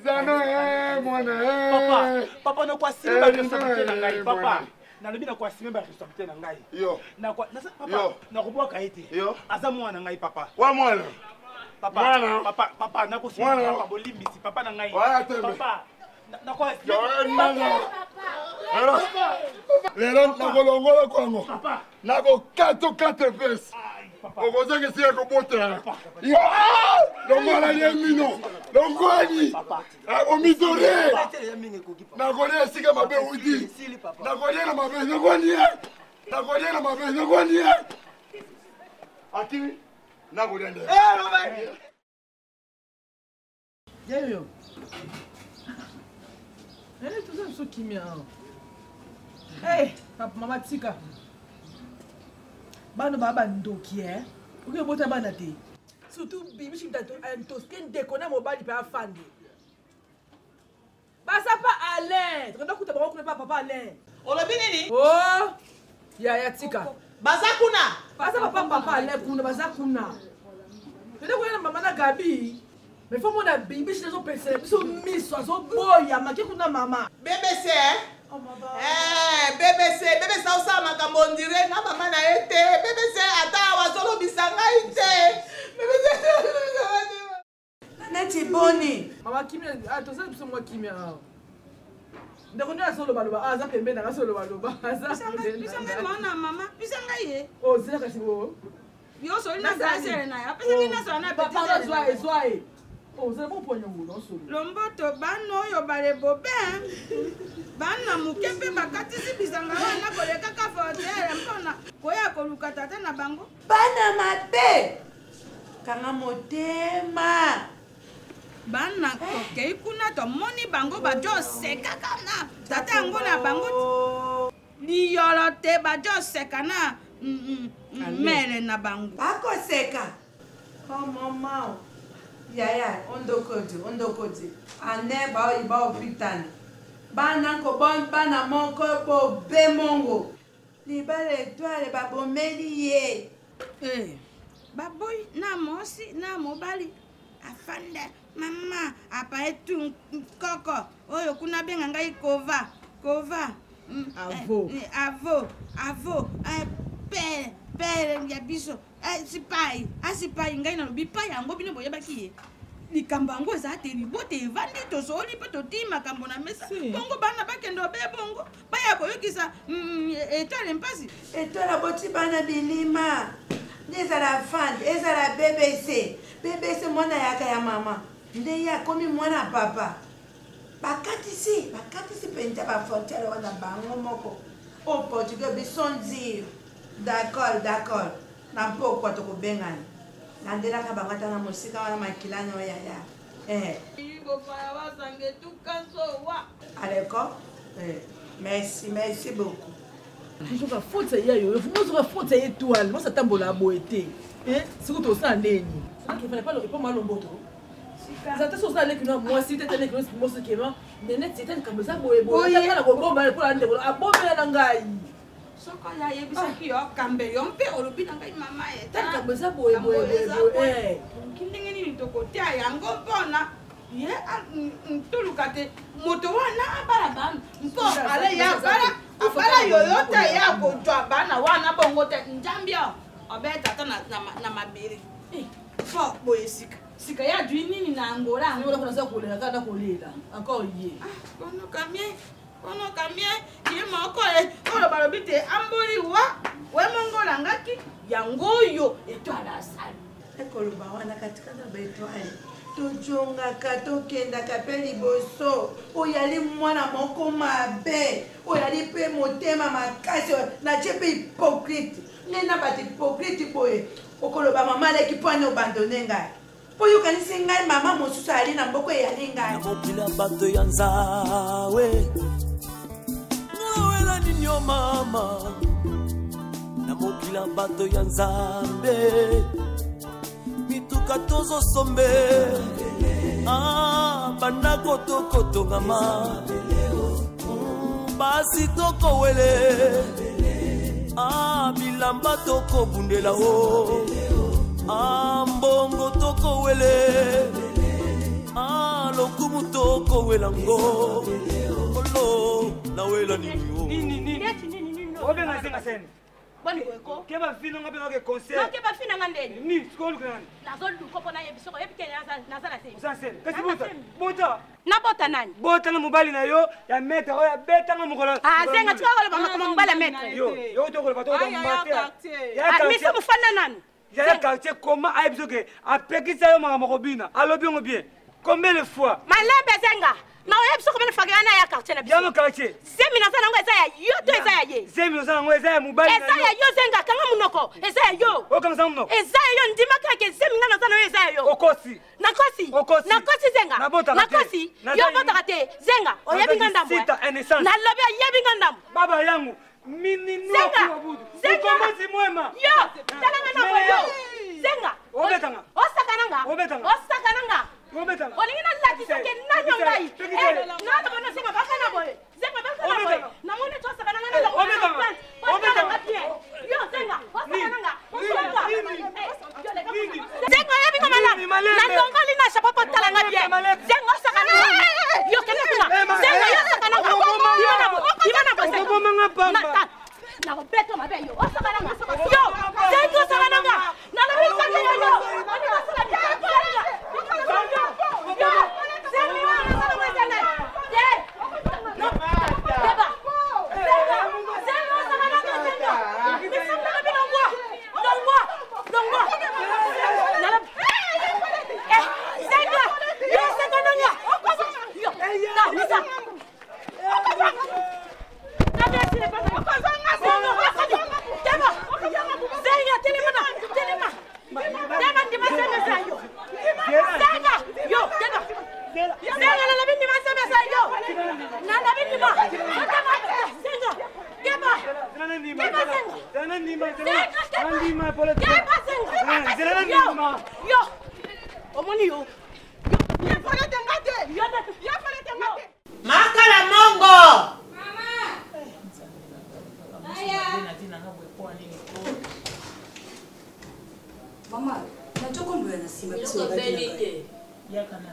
Speaker 10: Zana eh, mwana eh.
Speaker 9: Papa, papa nakoasime ba responsabilité na ngai, papa. Nalobi nakoasime ba responsabilité na ngai.
Speaker 10: Yo.
Speaker 9: Nako papa, nakobwaka ye te.
Speaker 10: Yo.
Speaker 9: Aza mwana na ngai papa.
Speaker 10: Wa mwana.
Speaker 9: Papa,
Speaker 10: mwana.
Speaker 9: papa, papa nakosima papa bolimbisi papa na ngai. Papa.
Speaker 10: Lelo nakolongola kwango. Nakokata kata fesi. Okozanga esika kobotela. Longola ye mino. Longwani. Omitore. Nakolia esika mabe uti. Nakolia na mabe. Nakolia. Nakolia na mabe. Nakolia. Akimi. Nakolia nde.
Speaker 3: Yeyo. Eh, toza biso kimia awa. Hey, papa mama tika. Bana ba bandoki eh. Oki obota bana te. Surtout bibishi mtato antoske ndeko na mobali pe afande. Baza pa Alain. Tokenda kuta bango kuna pa papa Alain.
Speaker 18: Olobi nini?
Speaker 3: Oh! Ya ya tika.
Speaker 18: Baza kuna.
Speaker 3: Baza papa papa Alain kuna baza kuna. Tokenda kuya na mama na Gabi. Mais faut mona bibi shi nazo pesela biso miso azoboya make kuna mama.
Speaker 18: BBC eh? Oh, eh, BBC, BBC osala makambo ondire na mama na ye te. BBC ata awa azolobisa ngai te. BBC
Speaker 3: neti boni mama kimia ah, toza biso mwa kimia awa ndeko nde azolobaloba ah, aza pembeni nanga azolobaloba
Speaker 4: azapisanga mama pisa ngai ye
Speaker 3: ozela oh, kasi o oh.
Speaker 12: Yo osoli na grande sœur na ye. Apesaki na sœur na petite
Speaker 3: Pardon,
Speaker 12: sœur
Speaker 3: zwa
Speaker 12: na
Speaker 3: ye, zwa ye. Ozali boponya ngulu osolo.
Speaker 12: Lomboto bana oyo balebobe bana moke mpe bakatisi bisanga wana kolekaka frontiere mpona koya koluka tata na bango.
Speaker 18: Bana mabe kanga motema.
Speaker 12: Bana tokei kuna tomoni bango bajosekaka na tata yango na bango liyolo te bajoseka na mere na bango.
Speaker 18: Bakoseka. Oh mama yaya ondokodi ondokodi ane baoyi baopitana bana nkobon bana moko bobe mongo libala etoile babomeli ye
Speaker 12: eh, baboyi na mosi na mobali afanda mama apa etu koko oyo kuna abenga ngai kova kova
Speaker 3: avo
Speaker 12: eh, eh, avo avo eh, pere pere ya biso sipai asipai ngai nalobi pai yango bino boyebaki ye likambo yango eza te libota evandi tosoli mpe totii makambo na mesa bongo bana bakende obe bongo baya koyokisa etoile mpasi
Speaker 18: etoile aboti bana bilima nde ezala fande ezala bbc bbc mwana yaka ya mama nde ye akomi mwana papa bakatisi bakatisi mpenza bafrontiere wana bango moko o portugais biso nzire D'accord, d'accord. Na mpokwa tokobengana. Landelaka bango ata na mosika wana makila no yaya. Eh. Aleko. Eh. Merci, merci beaucoup.
Speaker 3: Nzoka faute ya yo, nzoka faute ya étoile, moi ça tambola boye te. Eh, siko tosala ndeni. Saki fallait pas le pas mal lomboto. Eza te soza leki na mwasi te te leki na mwasi kema. Nene tete likambo eza boye boye. Ata na kobomba mpo na ndeko abombela na ngai.
Speaker 12: Soko oyo ayebisaki yo kambe yo mpe olobi na ngai mama
Speaker 3: likambo eza boye boye boye boye
Speaker 12: oluki ndenge nini tokotia yango mpona ye toluka te moto wana abala bana mpo ale ye abala abala yoyo te ye akozwa bana wana bongo te njambi ao obeta ata na mabele fo boye sika sika ye adwi nini na angola
Speaker 3: yango naza kolela kaka nakolela encore ye
Speaker 12: konokamie Kono kamie ye moko e oyo balobi te amboli wa we mongola ngaki yango oyo etoile asali
Speaker 18: ekoloba wana katikati ba etoile tojongaka tokendaka mpe liboso oyali mwana moko mabe oyali mpe motema makasi natie mpe hypocrite nde na bato hypocrite boye okoloba mama aleki mpo ani obandone ngai mpo yo okanisi ngai mama mosusu ayali na mboko eyali ngai
Speaker 1: na mokili ya bato ya nzawe nalowela nini yo mama na mokili ya bato ya nzambe mituka tozosombe ah, bandako tokotongama basi tokowele ah, bilamba tokobundela o oh. ah, mbongo tokowele ah, lokumu tokowela ngo olo nawela nini
Speaker 11: o obenga zenga sene
Speaker 7: boni boye ko
Speaker 11: ke bafina nga mpe ngake concert
Speaker 7: noke bafina nga ndeni
Speaker 11: nini sikoyo oluka nani
Speaker 7: nazoluka mpo nayebi soko oyebi te naza na zemi
Speaker 11: oza na zemi kasi bota bota
Speaker 7: nabota nani
Speaker 11: bota na mobali na yo ya maître oyo abetanga mokolo
Speaker 7: azenga tika koloba makambo mobali ya maître
Speaker 11: yo yo tokoloba tokoloba
Speaker 7: miso mofanda nanu
Speaker 11: yaya quartier comment ayebi soki apekisa yo makambo kobina alobi yango bien combien de fois
Speaker 7: malembe zenga na oyebi soki omene fakela na ya quartier na biso
Speaker 11: yango quartier
Speaker 7: zemi naza nango eza ya yo to eza ya ye
Speaker 11: zemi oza nango eza ya mobali
Speaker 7: eza ya yo zenga kanga monoko eza ya yo
Speaker 11: okangisa monoko
Speaker 7: eza ya yo ndima kaka zemi nga naza na yo eza ya yo
Speaker 11: okosi
Speaker 7: nakosi
Speaker 11: okosi
Speaker 7: nakosi zenga nakosi yo obotaka te zenga oyebi nga ndambo nalobi oyebi nga ndambo
Speaker 11: baba yangu
Speaker 7: Zenga! Zenga!
Speaker 11: Mwema!
Speaker 7: Yo! Tala nga na boyo! Zenga!
Speaker 11: Obetanga!
Speaker 7: Osaka na nga!
Speaker 11: Obetanga!
Speaker 7: Osaka na nga!
Speaker 11: Obetanga!
Speaker 7: Olingi nalakisa ke nani ngai? Eh, nana bono zenga baka na boye. Zenga baka na boye. Namoni to osaka na nga na
Speaker 11: Obetanga!
Speaker 7: Obetanga bien. Yo zenga, osaka na nga. Osaka. Zenga oyebi nga malamu. Nalongoli na chapeau po tala nga bien. Zenga osaka na nga. Yo kende kuna. Zenga yo osaka na nga. Bima na boye. Bima na boye.
Speaker 11: Okoboma nga pamba.
Speaker 7: Nakobeta mabe yo. Osaka na nga. Yo zenga osaka na nga. Nalobi soki yo yo. Olingi osala bien. Zenga. Yo. Zenga wana osala ngo eza nani? Te.
Speaker 11: Nandima Paulette. Nzela nandima.
Speaker 17: Yo. Omoni yo.
Speaker 12: Ye Paulette nga te. Ye Paulette nga te.
Speaker 18: Makala mongo.
Speaker 17: Mama, nazokombola na nsima biso
Speaker 19: Biloko ebeli te.
Speaker 3: Yaka na.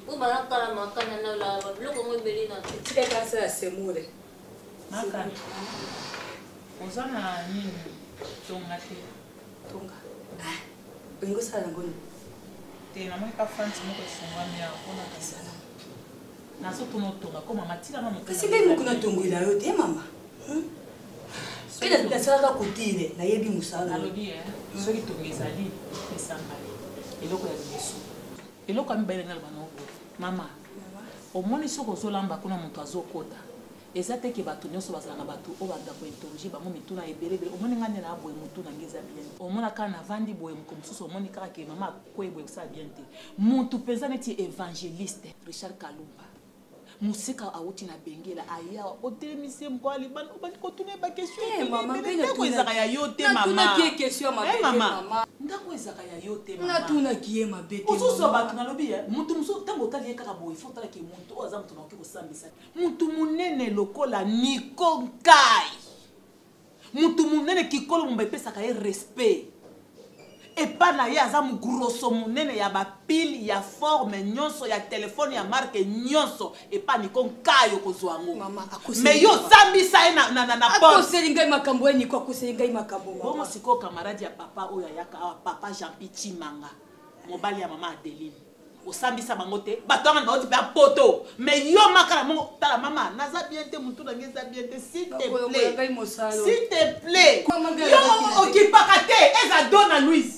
Speaker 19: Po balakala makana na olaba biloko yango ebeli na
Speaker 17: tika kasa ya semule.
Speaker 3: Makana. Oza na nini? Tonga te.
Speaker 17: Tonga. Ah, olingi osala yango nini?
Speaker 3: Te, namoni ka fanti moko efungwami awa mpona kasala. Nazotuna otonga ko mama tika nga moto.
Speaker 17: Kasi ngai moko natongwela yo te mama. Mpe nasalaka kotile, nayebi mosala.
Speaker 3: Nalobi eh, soki tonga ezali pesa ngai eloko ya liboso. Eloko ya mibale naloba na yo boye. Mama, omoni soki ozolamba kuna moto azokota eza te ke bato nyonso bazala na bato oyo banda kointerroge bango mituna ebele ebele. Omoni ngai nde na boye motu na ngai eza bien te. Omona kaka navandi boye moko mosusu omoni kaka ke mama akwei boye kosala bien te. Motu mpenza neti évangéliste Richard Kalumba mosika awuti na Benguela aya otelemisi ye mokolo ya libanda obandi kotuna ye bakestion
Speaker 17: Eh, mama,
Speaker 3: ebele.
Speaker 17: ngai
Speaker 3: Ndako
Speaker 17: natuna-
Speaker 3: ezalaka ya yo te
Speaker 17: natunaki
Speaker 3: mama.
Speaker 17: ye question ya mabe
Speaker 3: Eh,
Speaker 17: te,
Speaker 3: mama.
Speaker 17: mama.
Speaker 3: Ndako ezalaka ya yo te mama.
Speaker 17: Natunaki ye mabe te,
Speaker 3: Ozozwa
Speaker 17: mama.
Speaker 3: bato nalobi ye motu mosusu ntango otali ye kaka boye fo otalaki motu oyo aza motu nakoki kosambisa motu monene lokola Niko Nkai, motu monene kikolo momba epesaka ye respect epa na ye aza mogroso monene ya bapile ya forme nyonso ya telefone ya marke nyonso epa Niko Nkai okozwa yango me yo osambisa ye na porte.
Speaker 17: Akoseli ngai makambo ya Niko, akoseli ngai makambo mama.
Speaker 3: Bongo sikoyo camarade ya papa oyo ayaka awa, papa Jean-Pi Chimanga, mobali ya mama Adeline, osambisa bango te. Bato wana bauti mpe ya poto me yo makala mongo. Tala mama, naza bien te, motu na ngai eza bien te, s'il te
Speaker 17: Bakoyongola
Speaker 3: plaît.
Speaker 17: ngai mosalo.
Speaker 3: S'il te plaît.
Speaker 17: Mama ngai
Speaker 3: Yo
Speaker 17: alobaki na te.
Speaker 3: okipaka te eza Dona Louise,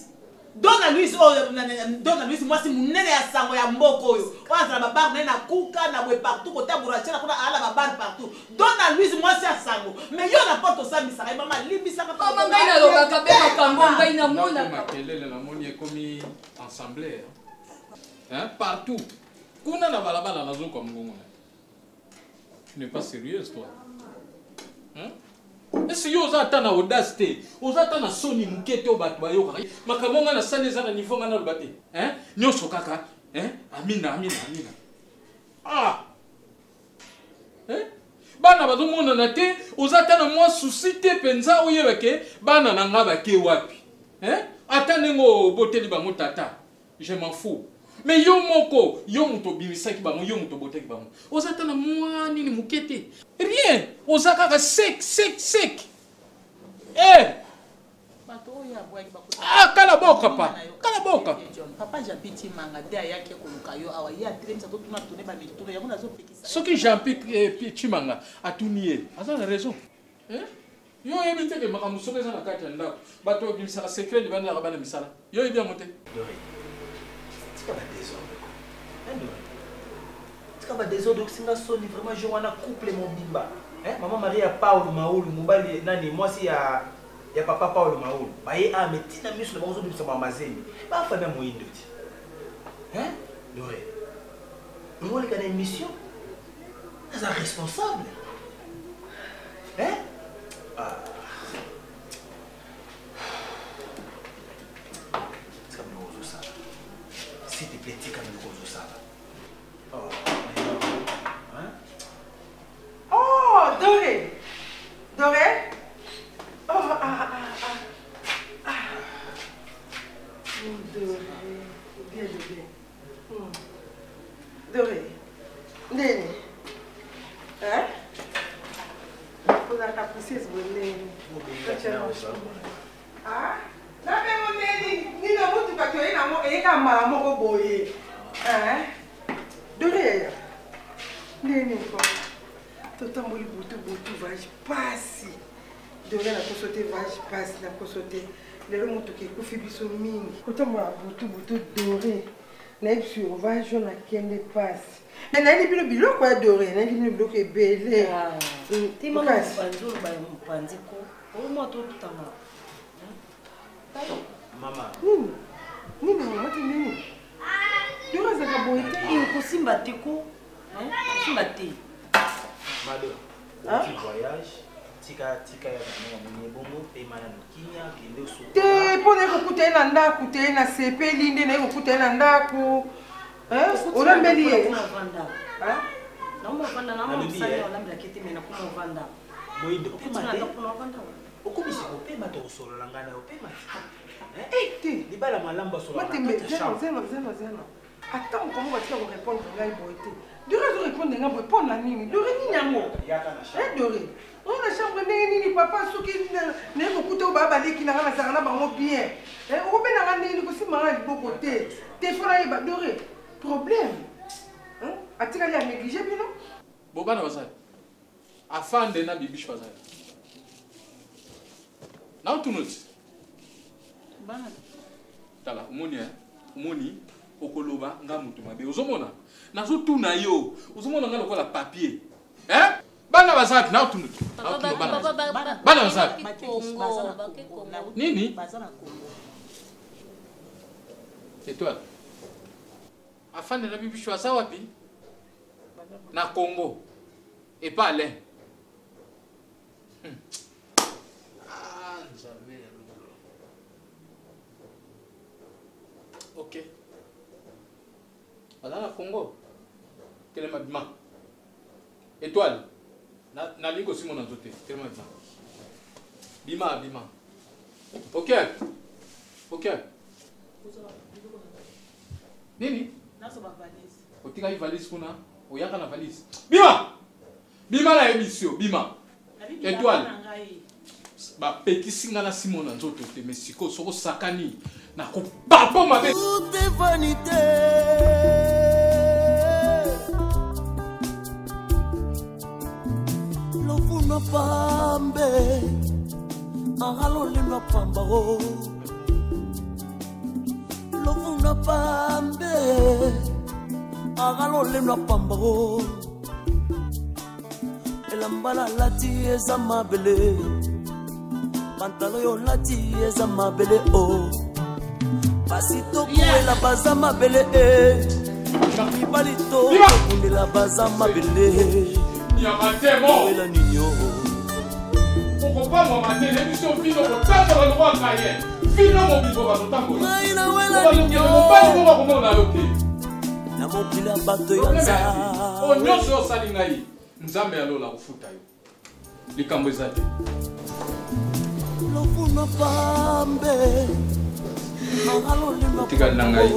Speaker 3: Dona Louise oyo Dona Louise mwasi monene ya sango ya mboka oyo, oyo azala babar naye na kuka na boye partout kotambola tiela kuna ala babar partout. Dona Louise mwasi ya sango me yo na porte osambisaka ye. Mama, limbisaka.
Speaker 17: Mama, ngai nalobaka be makambo ngai namonaka.
Speaker 20: Makelele namoni ekomi ensemble, hein, partout kuna na balabala nazoka mongongo na tu n'es pas sérieuse toi, hein? Ese yo oza ata na audace te, oza ata na soni moke te oyo bato bayokaka makambo ngai nasali eza na niveau ngai naloba te, hein? Nyonso kaka, hein? Amina, amina, amina, ah, hein? Bana bazomonana te, oza ata na mwa susi te mpenza oyeba ke bana na nga bake wapi, hein? Ata ndenge oboteli bango tata, je m'en fous, mais yo moko, yo moto obimisaki bango, yo moto obotaki bango, oza ata na mwa nini moke te, rien, oza kaka sec sec sec, eh!
Speaker 3: Bato oyo abwaki.
Speaker 20: Ah, kala boka pa kala boka.
Speaker 3: Papa Jean-Pi Chimanga nde ayaki koluka yo awa, ye atelemisa totuna tune bamituna yango nazopekisa.
Speaker 20: Soki Jean-Pi Chimanga atuni ye, aza na raison, eh? Yo oyebi te ke makambo soki eza na kati ya ndako, bato babimisaka secret libandaka bana misala, yo oyebi yango te.
Speaker 9: Dore, tika ba désordre ko. Hein, Dore? Tika ba désordre okisinga soni vraiment jour wana couple mobimba. Hein, maman Maria Paul Maulu mobali nani mwasi ya ya papa Paul Maulu. Baye a mais tina miso na bango zobimisa ba mazemi. Ba famille moyindo ti. Hein? Dore. Ngoleka na émission. Aza responsable. Hein? Ah. Tika biloko ozosala. S'il te plaît, tika biloko ozosala. Oh, mais non. Hein?
Speaker 4: Oh, Doré. Doré. Oh, ah, ah, ah. Ah. Oh, Doré. Bien, bien. Doré. Ndeni. Hein? Ozalaka précise bonene. Ah? Nabengo ndeni nini motuka toye nango eyeka mbala moko boye. Hein? Doré yaya. Ndeni ko. Totamboli butu butu voyage pasi. Doré nakoso te voyage pasi nakoso te. Lelo motuka ekufi biso mingi. Kotambola butu butu Doré. Nayebi sur voyage oyo nakende pasi. Mais nayebi bino biloko ya Doré, nayebi bino biloko ebele.
Speaker 17: Te mama,
Speaker 4: Makasi.
Speaker 17: mopanzi oloba ya mopanzi ko omwa totutana.
Speaker 9: Mama.
Speaker 4: Nini? Nini mama te nini? Doré azalaka boye te.
Speaker 17: Kosimba te ko, kosimba te.
Speaker 9: Mado,
Speaker 4: Hein?
Speaker 9: petit voyage. Tika tika ya ndenge amoni ebongo pema na kimia kende osuka.
Speaker 4: Te mpo naye kokuta ye na ndako te nasepeli nde naye kokuta ye na ndako. Olambeli ye?
Speaker 9: Moyindo pema te. Okomisi kopema tokosolola ngai na yo pema te. Libala malamu basolola na kati ya chambre.
Speaker 4: Zeno zeno zeno. Ata mokongo batika korépondre ngai boye te. Dore azorépondre ngai boye mpo na nini? Dore nini yango? Eh Dore, oyo na chambre ndenge nini papa soki naye kokuta oyo baa baleki na ngai nazalaka na bango bien. Okobenda ngai ndenge nini kosimba ngai na liboko te. Te fo nayeba Dore problème. Atikali ya néglige bino?
Speaker 20: Bo bana bazali. Afande na bibiche bazali. Na otuno ti.
Speaker 7: Bana.
Speaker 20: Tala omoni eh? Omoni okoloba nga mutu mabe. Ozomona? Nazotuna yo. Ozomona nga lokola papier. Eh? Bana baza na otunu ti. Na otunu bana. Bana baza. Nini? Étoile. Afande na bibiche aza wapi? Na Congo. Epa Alain. Ah, Nzambe ya lola. Ok. Baza na Congo. Telema bima. Étoile. Nalingi kosimona nzo te. Telema bima. Bima, bima. Ok. Ok. Nini? Otikaki valise kuna, oyaka na valise. Bima! Bima na yebisi yo, bima. Étoile. Bapekisi nga na simo na nzoto te, mais sikoyo soki osakani nakopapa mabe.
Speaker 1: Tout est vanité. Lofuna pambe, ahalolelwa pamba o. Lofuna pambe, ahalolelwa pamba o. Elamba nalati eza mabele, pantalo yo olati eza mabele o. Basi tokuwela baza mabele e, mibali tokobundela baza mabele. Owela nini o?
Speaker 20: Okopamwama te, nayebi so vino kotambola lokola kaye vino mobimbo bazotambola
Speaker 1: Ngai nawela nini o?
Speaker 20: mobali moko akomona yo te
Speaker 1: na mokili ya bato ya nzambe.
Speaker 20: Oyo nyonso oyo osali ngai, Nzambe ya lola akofuta yo. Likambo eza te.
Speaker 1: Lofuna pambe
Speaker 20: Otikali na ngai.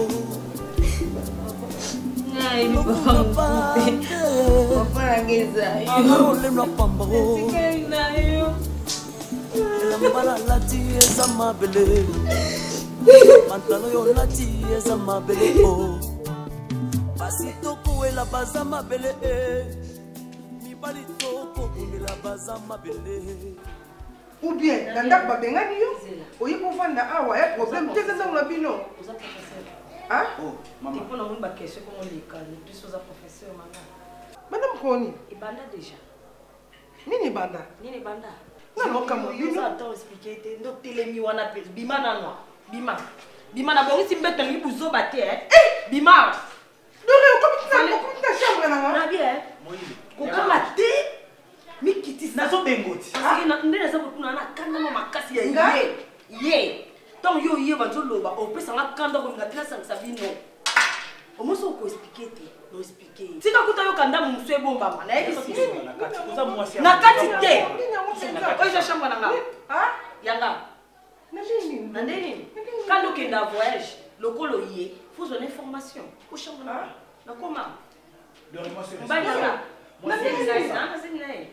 Speaker 1: Elamba nalati eza mabele, pantalo yo olati eza mabele o. Basi tokowela baza mabele e, mibali tokobundela baza mabele.
Speaker 4: Ou bien na ndako babengani yo oye kovanda awa ya problème te eza ntango na bino.
Speaker 17: Mpona moni baquestion komoleka biso oza professeur mama.
Speaker 4: Madame Koni.
Speaker 17: Ebanda déjà.
Speaker 4: Nini ebanda?
Speaker 17: Nini ebanda?
Speaker 4: Nga na okamwa bino.
Speaker 17: Ata expliquer te ndo telemi wana pe bima nanwa. Bima. Bima na bongisi mbeto nalingi buzoba te eh. Bima.
Speaker 4: Dore okomi tina okomi tina chambre na nga.
Speaker 17: Na bien. Kokanga te. Mikitisa.
Speaker 9: Nazobengo ti.
Speaker 17: Parce que nde naza kokuna na kanda mwa makasi ya ye. Ye. Ntango yo ye banzoloba opesa nga kanda kolinga te nasangisa bino. Omosi okoexplike te. Noexplike. Tika kuta yoka ndambo mosusu ebombama. Nayebisi. Na kati te. Oyo eza chambre na nga. Yanga. Na nde nini? Kanda okenda voyage lokolo ye faut ozwa na information. O chambre na nga. Nakoma. Mobali na nga. Nazeli na ye. Nazeli na ye.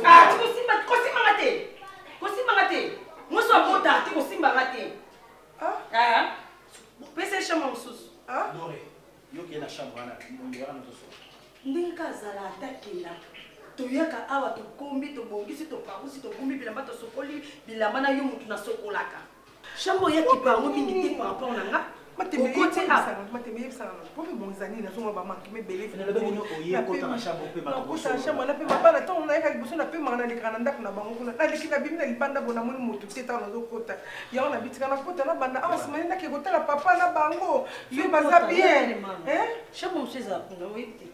Speaker 17: Ah, ti kosimba kosimbanga te. Kosimbanga te. Mwasi wa bota te kosimbanga te. Ah. Pesa chambre mosusu.
Speaker 9: Dore, yo kende na chambre wana, yaka na tosola.
Speaker 17: Ndenge ka azala ata kenda. Toyaka awa tokombi, tobongisi, topangusi, togumbi bilamba, tosokoli bilamba na yo mutu nasokolaka. Chambre oyo ekipa yango mingi te par rapport na nga.
Speaker 4: Okoti awa. Matembe yebisaka na mpo mpe bongisa nini nazomona bamanke mebele.
Speaker 9: Okota na chambre mpe
Speaker 4: nakota na chambre napema bana ntango nayaka liboso napemaka nalekaka na ndako na bango kuna naleki nabimi na libanda bo namoni moto te ntango nazokota yango nabitika nakota nabanda awa nsima nde nake kotala papa na bango yo baza bien.
Speaker 17: Chambre mosusu ezala kuna oyebi te.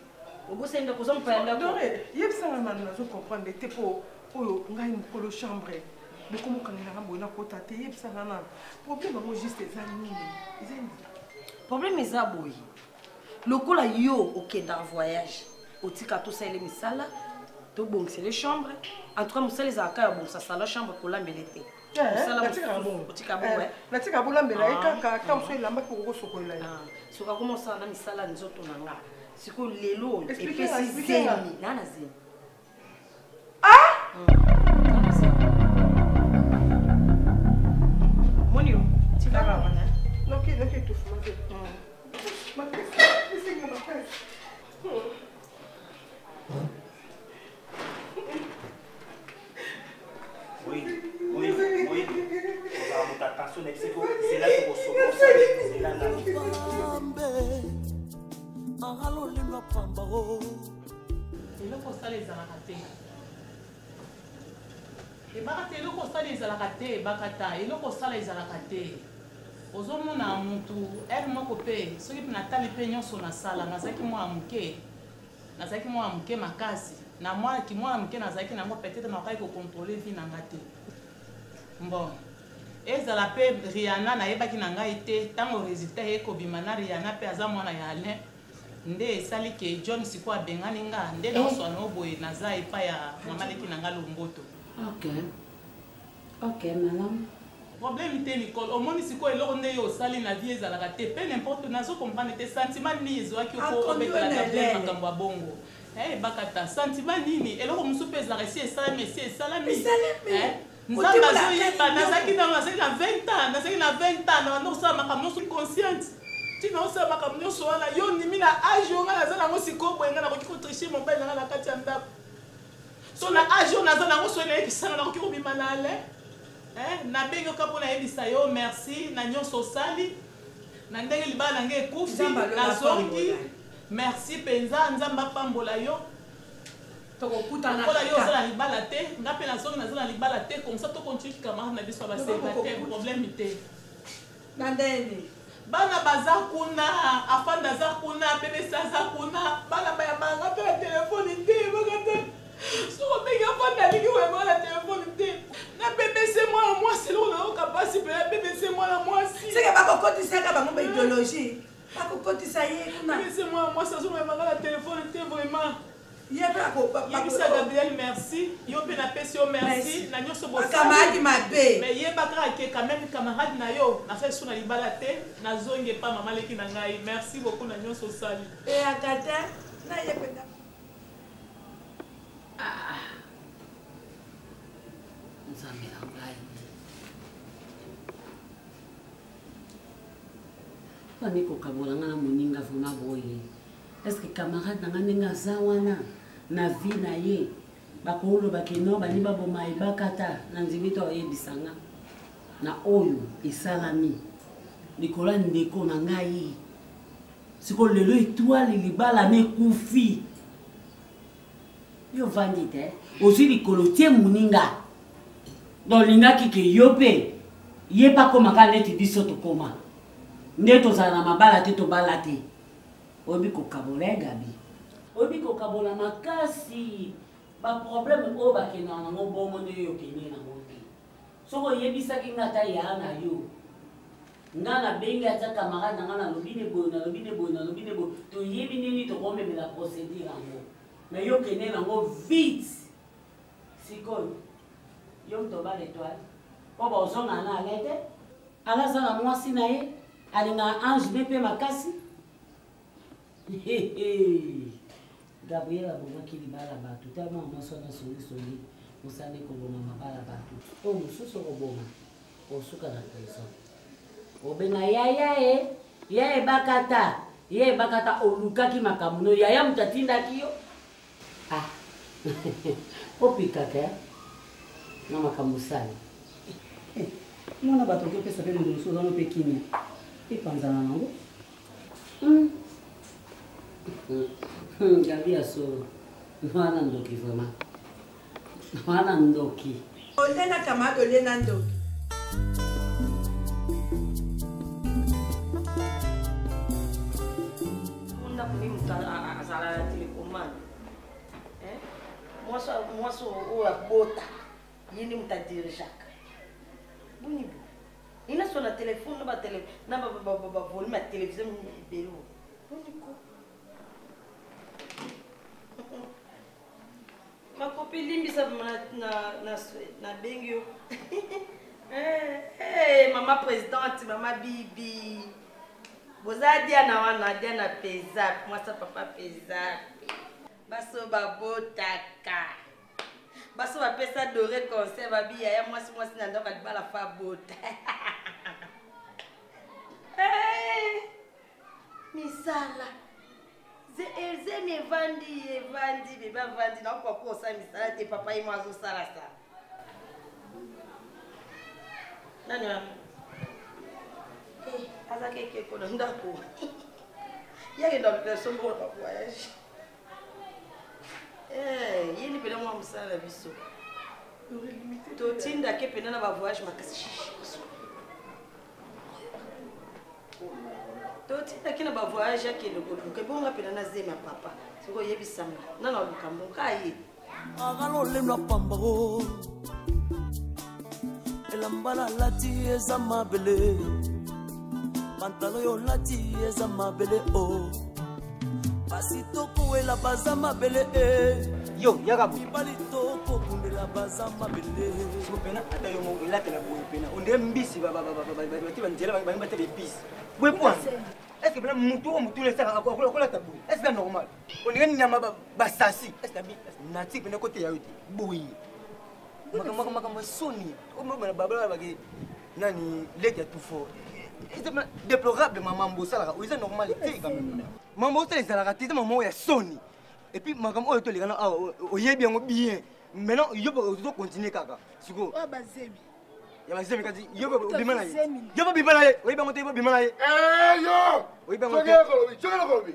Speaker 17: Obosani ndako, oza mopaya ndako.
Speaker 4: Dore, yebisanga nanu, nazo comprendre te mpo oyo ngai mokolo chambre bokomokangelanga boye nakota te. Yebisanga nanu problème yango juste eza nini, eza nini?
Speaker 17: Problème eza boye, lokola yo okendaka voyage, otika tosalele misala, tobongisele chambre. En tout cas mosala ezalaka ya bongisa sala chambre, kolambele te. Mosala
Speaker 4: Natikaka
Speaker 17: mosusu,
Speaker 4: bongo.
Speaker 17: otika bongo, eh?
Speaker 4: Natika bolambela ye
Speaker 17: Ah.
Speaker 4: kaka ta mosu elamba mpe kokosokolela ye.
Speaker 17: Soki akoma osala na misala ya nzoto na nga sikoyo lelo oyo
Speaker 4: Explique nga,
Speaker 17: epesi
Speaker 4: explique nga.
Speaker 17: zemi na zemi. Moni yo tikaka wana.
Speaker 4: Noki noki etufuma te. Makasi, esenga makasi.
Speaker 9: Oui, oui, ozala moto attention na biso, zela tokosokosa, zela nani.
Speaker 1: Pambe ahalolelwa pamba o.
Speaker 21: Eloko osala ezalaka te, ebaka te. Eloko osala ezalaka te, ebaka ta. Eloko osala ezalaka te. Ozomona mutu ere moko mpe soki mpe natali mpe nyonso nasala, nazalaki mwana moke, nazalaki mwana moke makasi. Na mwana kimwana moke nazalaki nango, peut-être nakokaki kocontrôle vie na nga te. Bon, ezala mpe Riana, nayebaki na ngai te. Ntango résultat eye kobima na Riana mpe aza mwana ya Alain, nde esali ke John sikoyo abengani nga. Nde naoswana o boye, naza epai ya mama leki na nga Lomboto.
Speaker 7: Ok, ok, malamu.
Speaker 21: Problème te, Nicole. Omoni sikoyo eloko nde yo osali na vie ezalaka te pe n'importe. Nazo comprendre te sentiment nini ezwaki yo po obetela Gabriel makambo ya bongo. Eh, ebakata sentiment nini? Eloko mosusu mpe ezalaka esi esalami, esi esalami.
Speaker 18: Esalami.
Speaker 21: Eh, Nzambe
Speaker 18: Otimolaka
Speaker 21: azoyeba.
Speaker 18: nyonso.
Speaker 21: Nazalaki na 20 ans, nazalaki na 20 ans, nabanda kosala makambo nyonso consciente. Ntina osala makambo nyonso wana, yo ondimi na age oyo ngai naza nango sikoyo boye, ngai nakoki kotriche mobali na ngai na kati ya ndako? So na age oyo naza nango, soki nayebisanga nakoki kobima na Alain? Eh, nabengi yo kaka mpo nayebisa yo merci na nyonso osali na ndenge libala na ngai ekufi.
Speaker 18: Nzambe alola.
Speaker 21: Nazongi.
Speaker 18: Apambola.
Speaker 21: Merci mpenza, Nzambe apambola yo.
Speaker 7: Tokokutana.
Speaker 21: Lokola yo oza na libala te, nga mpe nazongi, naza na libala te. Comme ça tocontinue camarade na biso ya bacélibataire, problème te.
Speaker 18: Na ndeni.
Speaker 21: Bana baza kuna, afanda aza kuna, bebesi aza kuna. Bana bayambaka mpe na telefone te, baka te. Soki obengi afanda, alingi koyambaka na telefone te. Na bbc mwana mwasi, eloko nayoka mpasi mpe na bbc mwana mwasi.
Speaker 18: Seke bakokotisaka bango ba idéologie, bakokotisa ye kuna.
Speaker 21: Bbc mwana mwasi azokoyambaka na telefone te vraiment.
Speaker 18: Ye mpe
Speaker 21: Yebisa Gabriel merci, yo mpe napesi yo merci
Speaker 18: Merci.
Speaker 21: na nyonso.
Speaker 18: Bacamarade mabe.
Speaker 21: Mais yeba kaka ke quand même camarade na yo, nasali so na libala te, nazongi epa mama leki na ngai. Merci beaucoup na nyonso osali.
Speaker 18: Eyaka te na ye mpenza.
Speaker 7: Nzambe na ngai, mpani kokabola ngai na moninga vraiment boye? Est ce que camarade na ngai ndenge aza wana na vie na ye, bakoloba ke no bani baboma ebakata? Na ndimi to ayebisa nga na oyo esalami likolo ya ndeko na ngai. Sikoyo lelo etoile libala na ekufi, yo ovandi te, ozwi likolo tie moninga. Donc olingaki ke yo mpe ye mpe akomaka neti biso tokoma, nde tozala na mabala te, tobala te. Oyebi kokabola ye, Gabi, oyebi kokabola makasi. Baproblème oyo bakendaka nango bongo nde yo okende nango te. Soki oyebisaki nga ata yaa na yo, nga nabengi ata camarade na nga, nalobi ne boye, nalobi ne boye, nalobi ne boye, toyebi nini tokomemela procédure yango. Mais yo okende nango vite. Sikoyo yo moto obala étoile mpo baozonga na ale te. Ala aza na mwasi na ye, alingaka ange ne mpe makasi. Gabriel abomaki libala bato. Ta mwana mwasi wana songisongi, mosala nde koboma mabala bato. Oyo mosusu okoboma, osuka na prison. Obenga yaya e ya ebakata, ya ebakata, olukaki makambo no yaya moto atindaki yo. Ah, opikaka eh? Na makambo osali.
Speaker 22: Mwana bato okopesa mpe moto mosusu ozano mpe kimia epanzana nango.
Speaker 7: Gabi ya solo, wana ndoki vraiment, wana ndoki.
Speaker 18: Olie na camarade, olie na ndoki.
Speaker 17: Ndako nde moto azala na telecommande. Mwasi oyo abota ye nde moto adirigeaka. Boni bo ina so na telefone na bavolume ya televizio ebele oyo. Boni ko makopi, limbisa nabengi yo. Hey, mama présidente, mama Bibi, boza Diana wana, Diana peza mwasa papa peza. Baso babotaka, baso bapesa dore conseil, babi yaya mwasi mwasi na ndako ya libala fa bota. Hey, misala ezemi evandi evandi bebe avandi nakoka kosala misala te. Papa ye mo azosala sala nani wana azaka ekeko na ndako yakenda luka sombo na voyage. Ye ni mpena mwa mosala na biso totindake mpena na bavoyage makasi, totindaki na bavoyage akende koluka ebonga mpena na zema. Papa, soki oyebisanga nana oluka mboka ye.
Speaker 1: Akalolendwa pamba o elamba nalati eza mabele, pantalo oyo olati eza mabele o basi tokowela baza mabele e
Speaker 16: yo yaka.
Speaker 1: Mibali tokobundela baza mabele.
Speaker 16: Pena ata yo moko elatela boye, pena ondire mbisi bate banzela bangi bate bepisi boye. Po est ce que pena mutu oyo mutu esaka akolata boye? Est ce que normal? Ondire nyama basasi. Est ce que natique pena kote ya yo te boye? Makambo ya soni babala bake nani leki ya tout fort, eza déplorable. Mamambo osalaka oyo eza normal te quand même. Mambo osala ezalaka te, eza mama oyo ya soni. Et puis makambo oyo tolekana awa, oyebi yango bien. Maintenant yo ozocontinue kaka sikoyo.
Speaker 6: Oyo bazemi.
Speaker 16: Ya bazemi, kasi yo obima na ye, yo bobima na ye, oyebi yango te, bobima na ye.
Speaker 10: Yo
Speaker 16: oyebi yango te.
Speaker 10: Soki nakolobi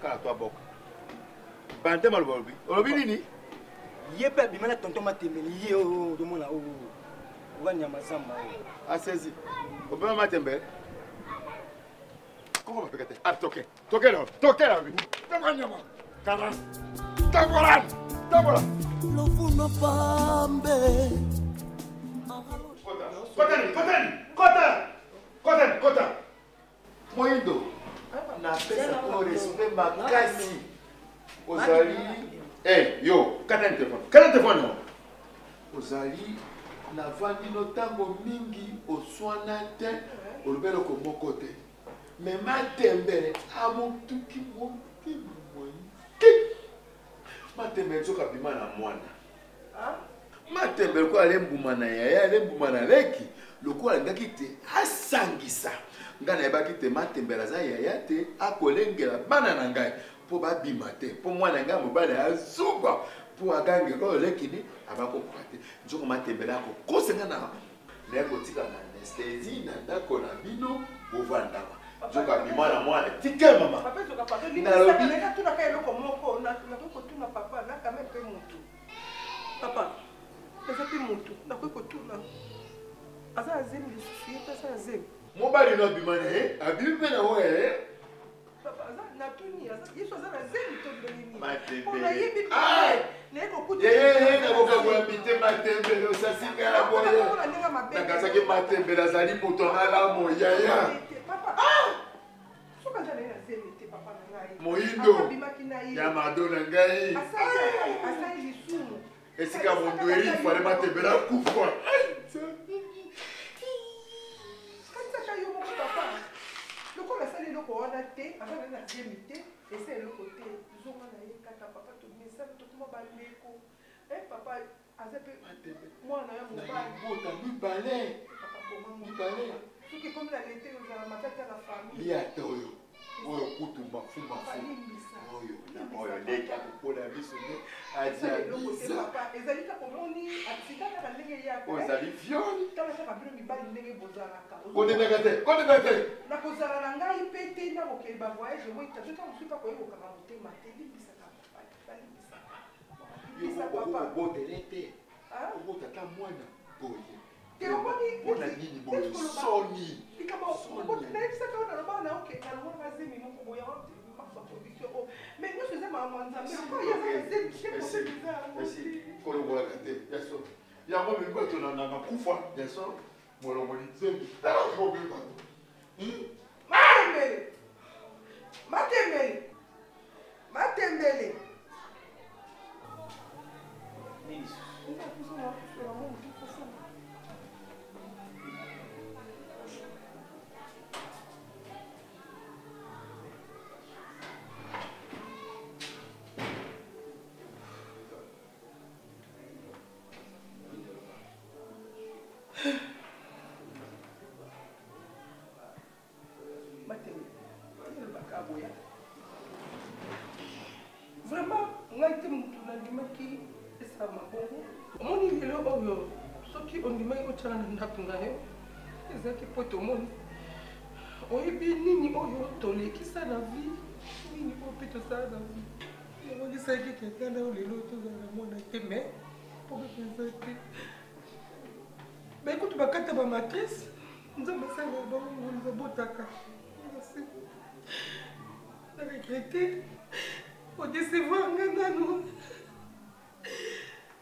Speaker 10: kala to aboka bante maloba, olobi olobi nini?
Speaker 16: Ye mpe abima na tonton Matembele. Ye oyo ozomona oyo oka nyama zamba.
Speaker 10: Asezi obima Matembele koko bapeka te. Ah, toke toke na toke na bi toka nyama kala tambola tambola.
Speaker 1: Lofuno pambe.
Speaker 10: Kotani kotani kota kotani kota moyindo, napesa ko respect makasi. Ozali yo katani telefone, katani telefone yo. Ozali navandi no ntango mingi, oswana te, olobi eloko moko te. Me Matembele amotuki motema moike. Matembele nzoka abima na mwana Matembele lokola ale mbuma na yaya, ale mbuma na leki, lokola alingaki te asangisa ngai. Nayebaki te Matembele aza yaya te, akolengela bana na ngai mpo babima te, mpo mwana ngai mobali azuba mpo agangela oyo lekini abakokoka te. Nzoko Matembele akokosa ngai na naye kotika na anesthésie na ndako na bino bovandaka. Nzoka abima na mwana. Tika mama.
Speaker 4: Papa ezoka, pardon.
Speaker 10: Nalobi.
Speaker 4: Natunaka eloko moko, nakoki kotuna papa nakame mpe motu? Papa eza mpe motu, nakoki kotuna, aza na zemi lisusu? Ye mpe aza na zemi?
Speaker 10: Mobali no abima na ye, abimi mpe na oyo ye.
Speaker 4: Papa, aza natuni, yesu aza na zemi to ndenge nini?
Speaker 10: Matembele.
Speaker 4: Nayebi.
Speaker 10: Ah!
Speaker 4: Naye kokuta.
Speaker 10: Yeye nakokakola mitema. Tembele osasinga na boye, nakazaki Matembele azali moto angalamu yaya.
Speaker 4: Papa, soki aza na ye na zemi te, papa na ngai.
Speaker 10: Moyindo.
Speaker 4: Abimaki na ye.
Speaker 10: Ya mado na ngai.
Speaker 4: Asali lisumu.
Speaker 10: Esika mondweri fale Matembele akufa.
Speaker 4: Katisaka yo moko papa, lokola asali eloko wana te, aza na ye na zemi te, esa eloko te, zonga na ye kaka papa. Tomesana, tokoma bandeko. Papa aza mpe mwana ya mobali.
Speaker 10: Bota mibale.
Speaker 4: Papa, boma
Speaker 10: mibale.
Speaker 4: Soki ekomi na lete, ozala matata na famille.
Speaker 10: Lia te oyo oyo kutu mafu mafu oyo na oyo leki akokola biso nde
Speaker 4: Eza eloko te.
Speaker 10: Adia.
Speaker 4: Papa, ezali kaka omoni atika kaka ndenge yaka.
Speaker 10: Oyo ezali viol.
Speaker 4: Tala kaka bino mibali ndenge bozalaka.
Speaker 10: Kondendaka te, kondendaka te.
Speaker 4: Nakozala na ngai mpe te, nakokende bavoyage moi tata ntango mosusu mpe akoki kokanga motema te. Limbisaka papa, balimbisaka, limbisa papa.
Speaker 10: Obotele te, obota ata mwana boye.
Speaker 4: Te, omoni.
Speaker 10: Mpona nini boye? Soni.
Speaker 4: Likambo nayebisaka yo, naloba na oke nalongolaka zemi moko boye. baproduction oyo mais nyonso eza makambo ya nzambe lokola ye aza na zemi te
Speaker 10: Esi, esi, kolongolaka te ya solo yango memi bato na kufa ya solo molongoli nzembi tala okomi bato.
Speaker 4: Matembele, matembele, matembele. Vraiment ngai te motu nandimaki esalama bongo. Omoni lelo oyo soki ondimaki otyala na ndako na yo ezalaki po ete omoni oyebi nini oyo tolekisa na vie, nini oyo mpe tosala na vie. Yango esalaki ete ngai na yo lelo tozala na mwana te, mais mpo mpenza te baekutu bakata bamatrice. Nzambe asalaka bango ngolu, babotaka. Merci, na regrete odecevoir nga nanu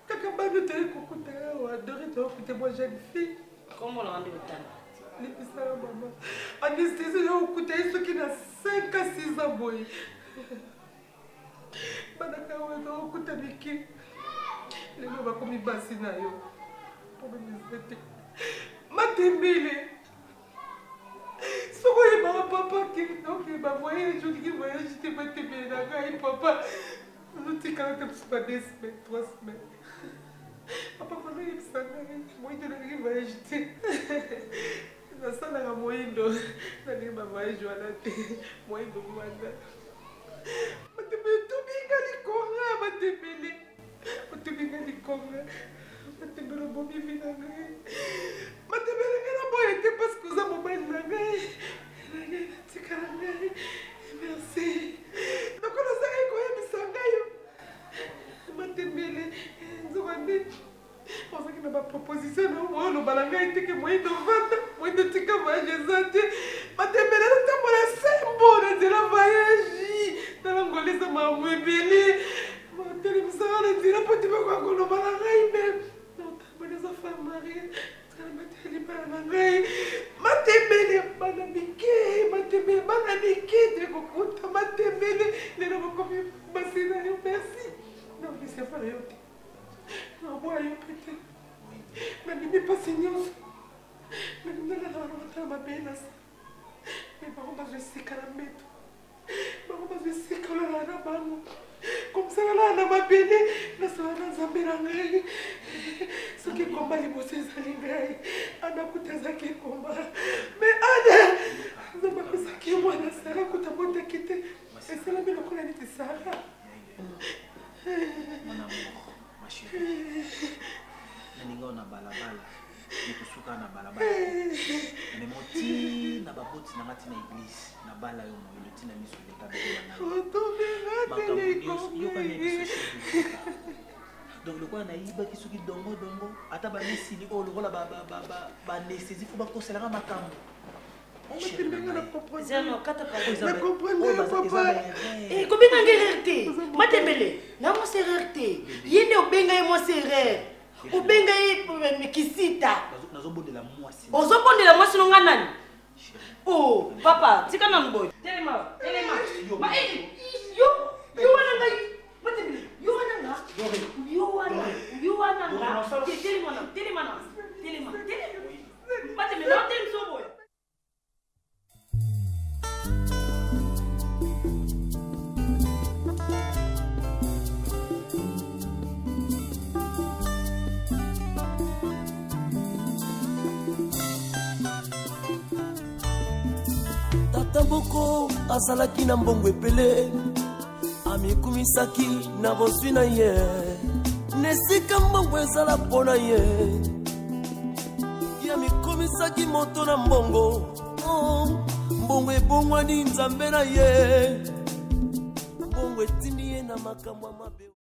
Speaker 4: kaka bana toye kokuta awa dore toyokuta mwa jeune fille.
Speaker 17: Kombo na nde otanga.
Speaker 4: Limbisaka mama, anesthésie oyo okuta ye soki na 5 a 6 ans boye, banaka oyo tokokuta mike lelo bakomi basi na yo. Problème eza te, matembele. Soki oyebaka papa ke oke bavoyage, olingi voyage te, matembele na ngai papa, ozotikala te mosusu ba 2 semaines, 3 semaines. Papa, fana oyebisa ngai moyindo, nalingi voyage te, nasalaka moyindo, nalingi bavoyage wana te. Moyindo wana, matembele otubinga likonga, matembele otubinga likonga, matembele obomi vi na ngai, matembele. Ngai naboye te parce que oza mobali na ngai, na ngai natika na ngai. Merci lokola ozalaki koyebisa ngai yo matembele. Nzoka nde ozalaki na baproposition na oyo oloba na ngai teke moyindo vanda, moyindo tika voyage eza te. Matembele, natambola sembo na nzela voyage, tala ngolo eza makambo ebele batelemisaka na nzela mpo te bakoka koloba na ngai. Me naotamboli eza femme marie, tikala batela libala na ngai. Matembele, bana mike, matembele, bana mike te kokuta matembele lelo bakomi basi na yo. Merci, naolisefala yo te, naboya yo mpe te, nandimi mpasi nyonso, nandimi nalala wana batala mabe na sa me bango bazwa esika na mbeto, bango bazwa esika olala na bango komsa nalala na mabele, nasala na nzambe na ngai. Soki ekomba liboso ezali ngai, ana kuta azalaki ekomba me ana nzambe apesaki mwana. Sara kuta botaki te, esalami lokola neti Sara.
Speaker 9: Mon amour, ma chérie, nalinga yo na balabala me tosuka na balabala te, memo ti na baboti nanga, ti na église nabala yo moyindo, ti na miso leta makambo nyonso yokani biso chérie. Donc lokola nayibaki soki dongo dongo ata bamisili oyo lokola baanesthésie fo bakoselaka makambo.
Speaker 17: Kobenga nge erreur te, matembele na mwasi erreur te, ye nde obenga ye mwasi erreur, obenga ye kisita.
Speaker 9: Nazobondela mwasi.
Speaker 17: Ozobondela mwasi no nga nani? O papa, tika nanu boye, telema, telema. Ma, eh, yo yo wana ngai matembele, yo wana nga, yo wana, yo wana nga te. Telema na, telema na, telema, telema matembele na telemisa boye.
Speaker 1: Tata moko azalaki na mbongo ebele, amikumisaki na bozwi na ye, na esika mbongo ezala mpo na ye, ye amikumisaki moto na mbongo. Oh, mbongo ebongwani nzambe na ye, mbongo etindi ye na makambo ya mabe.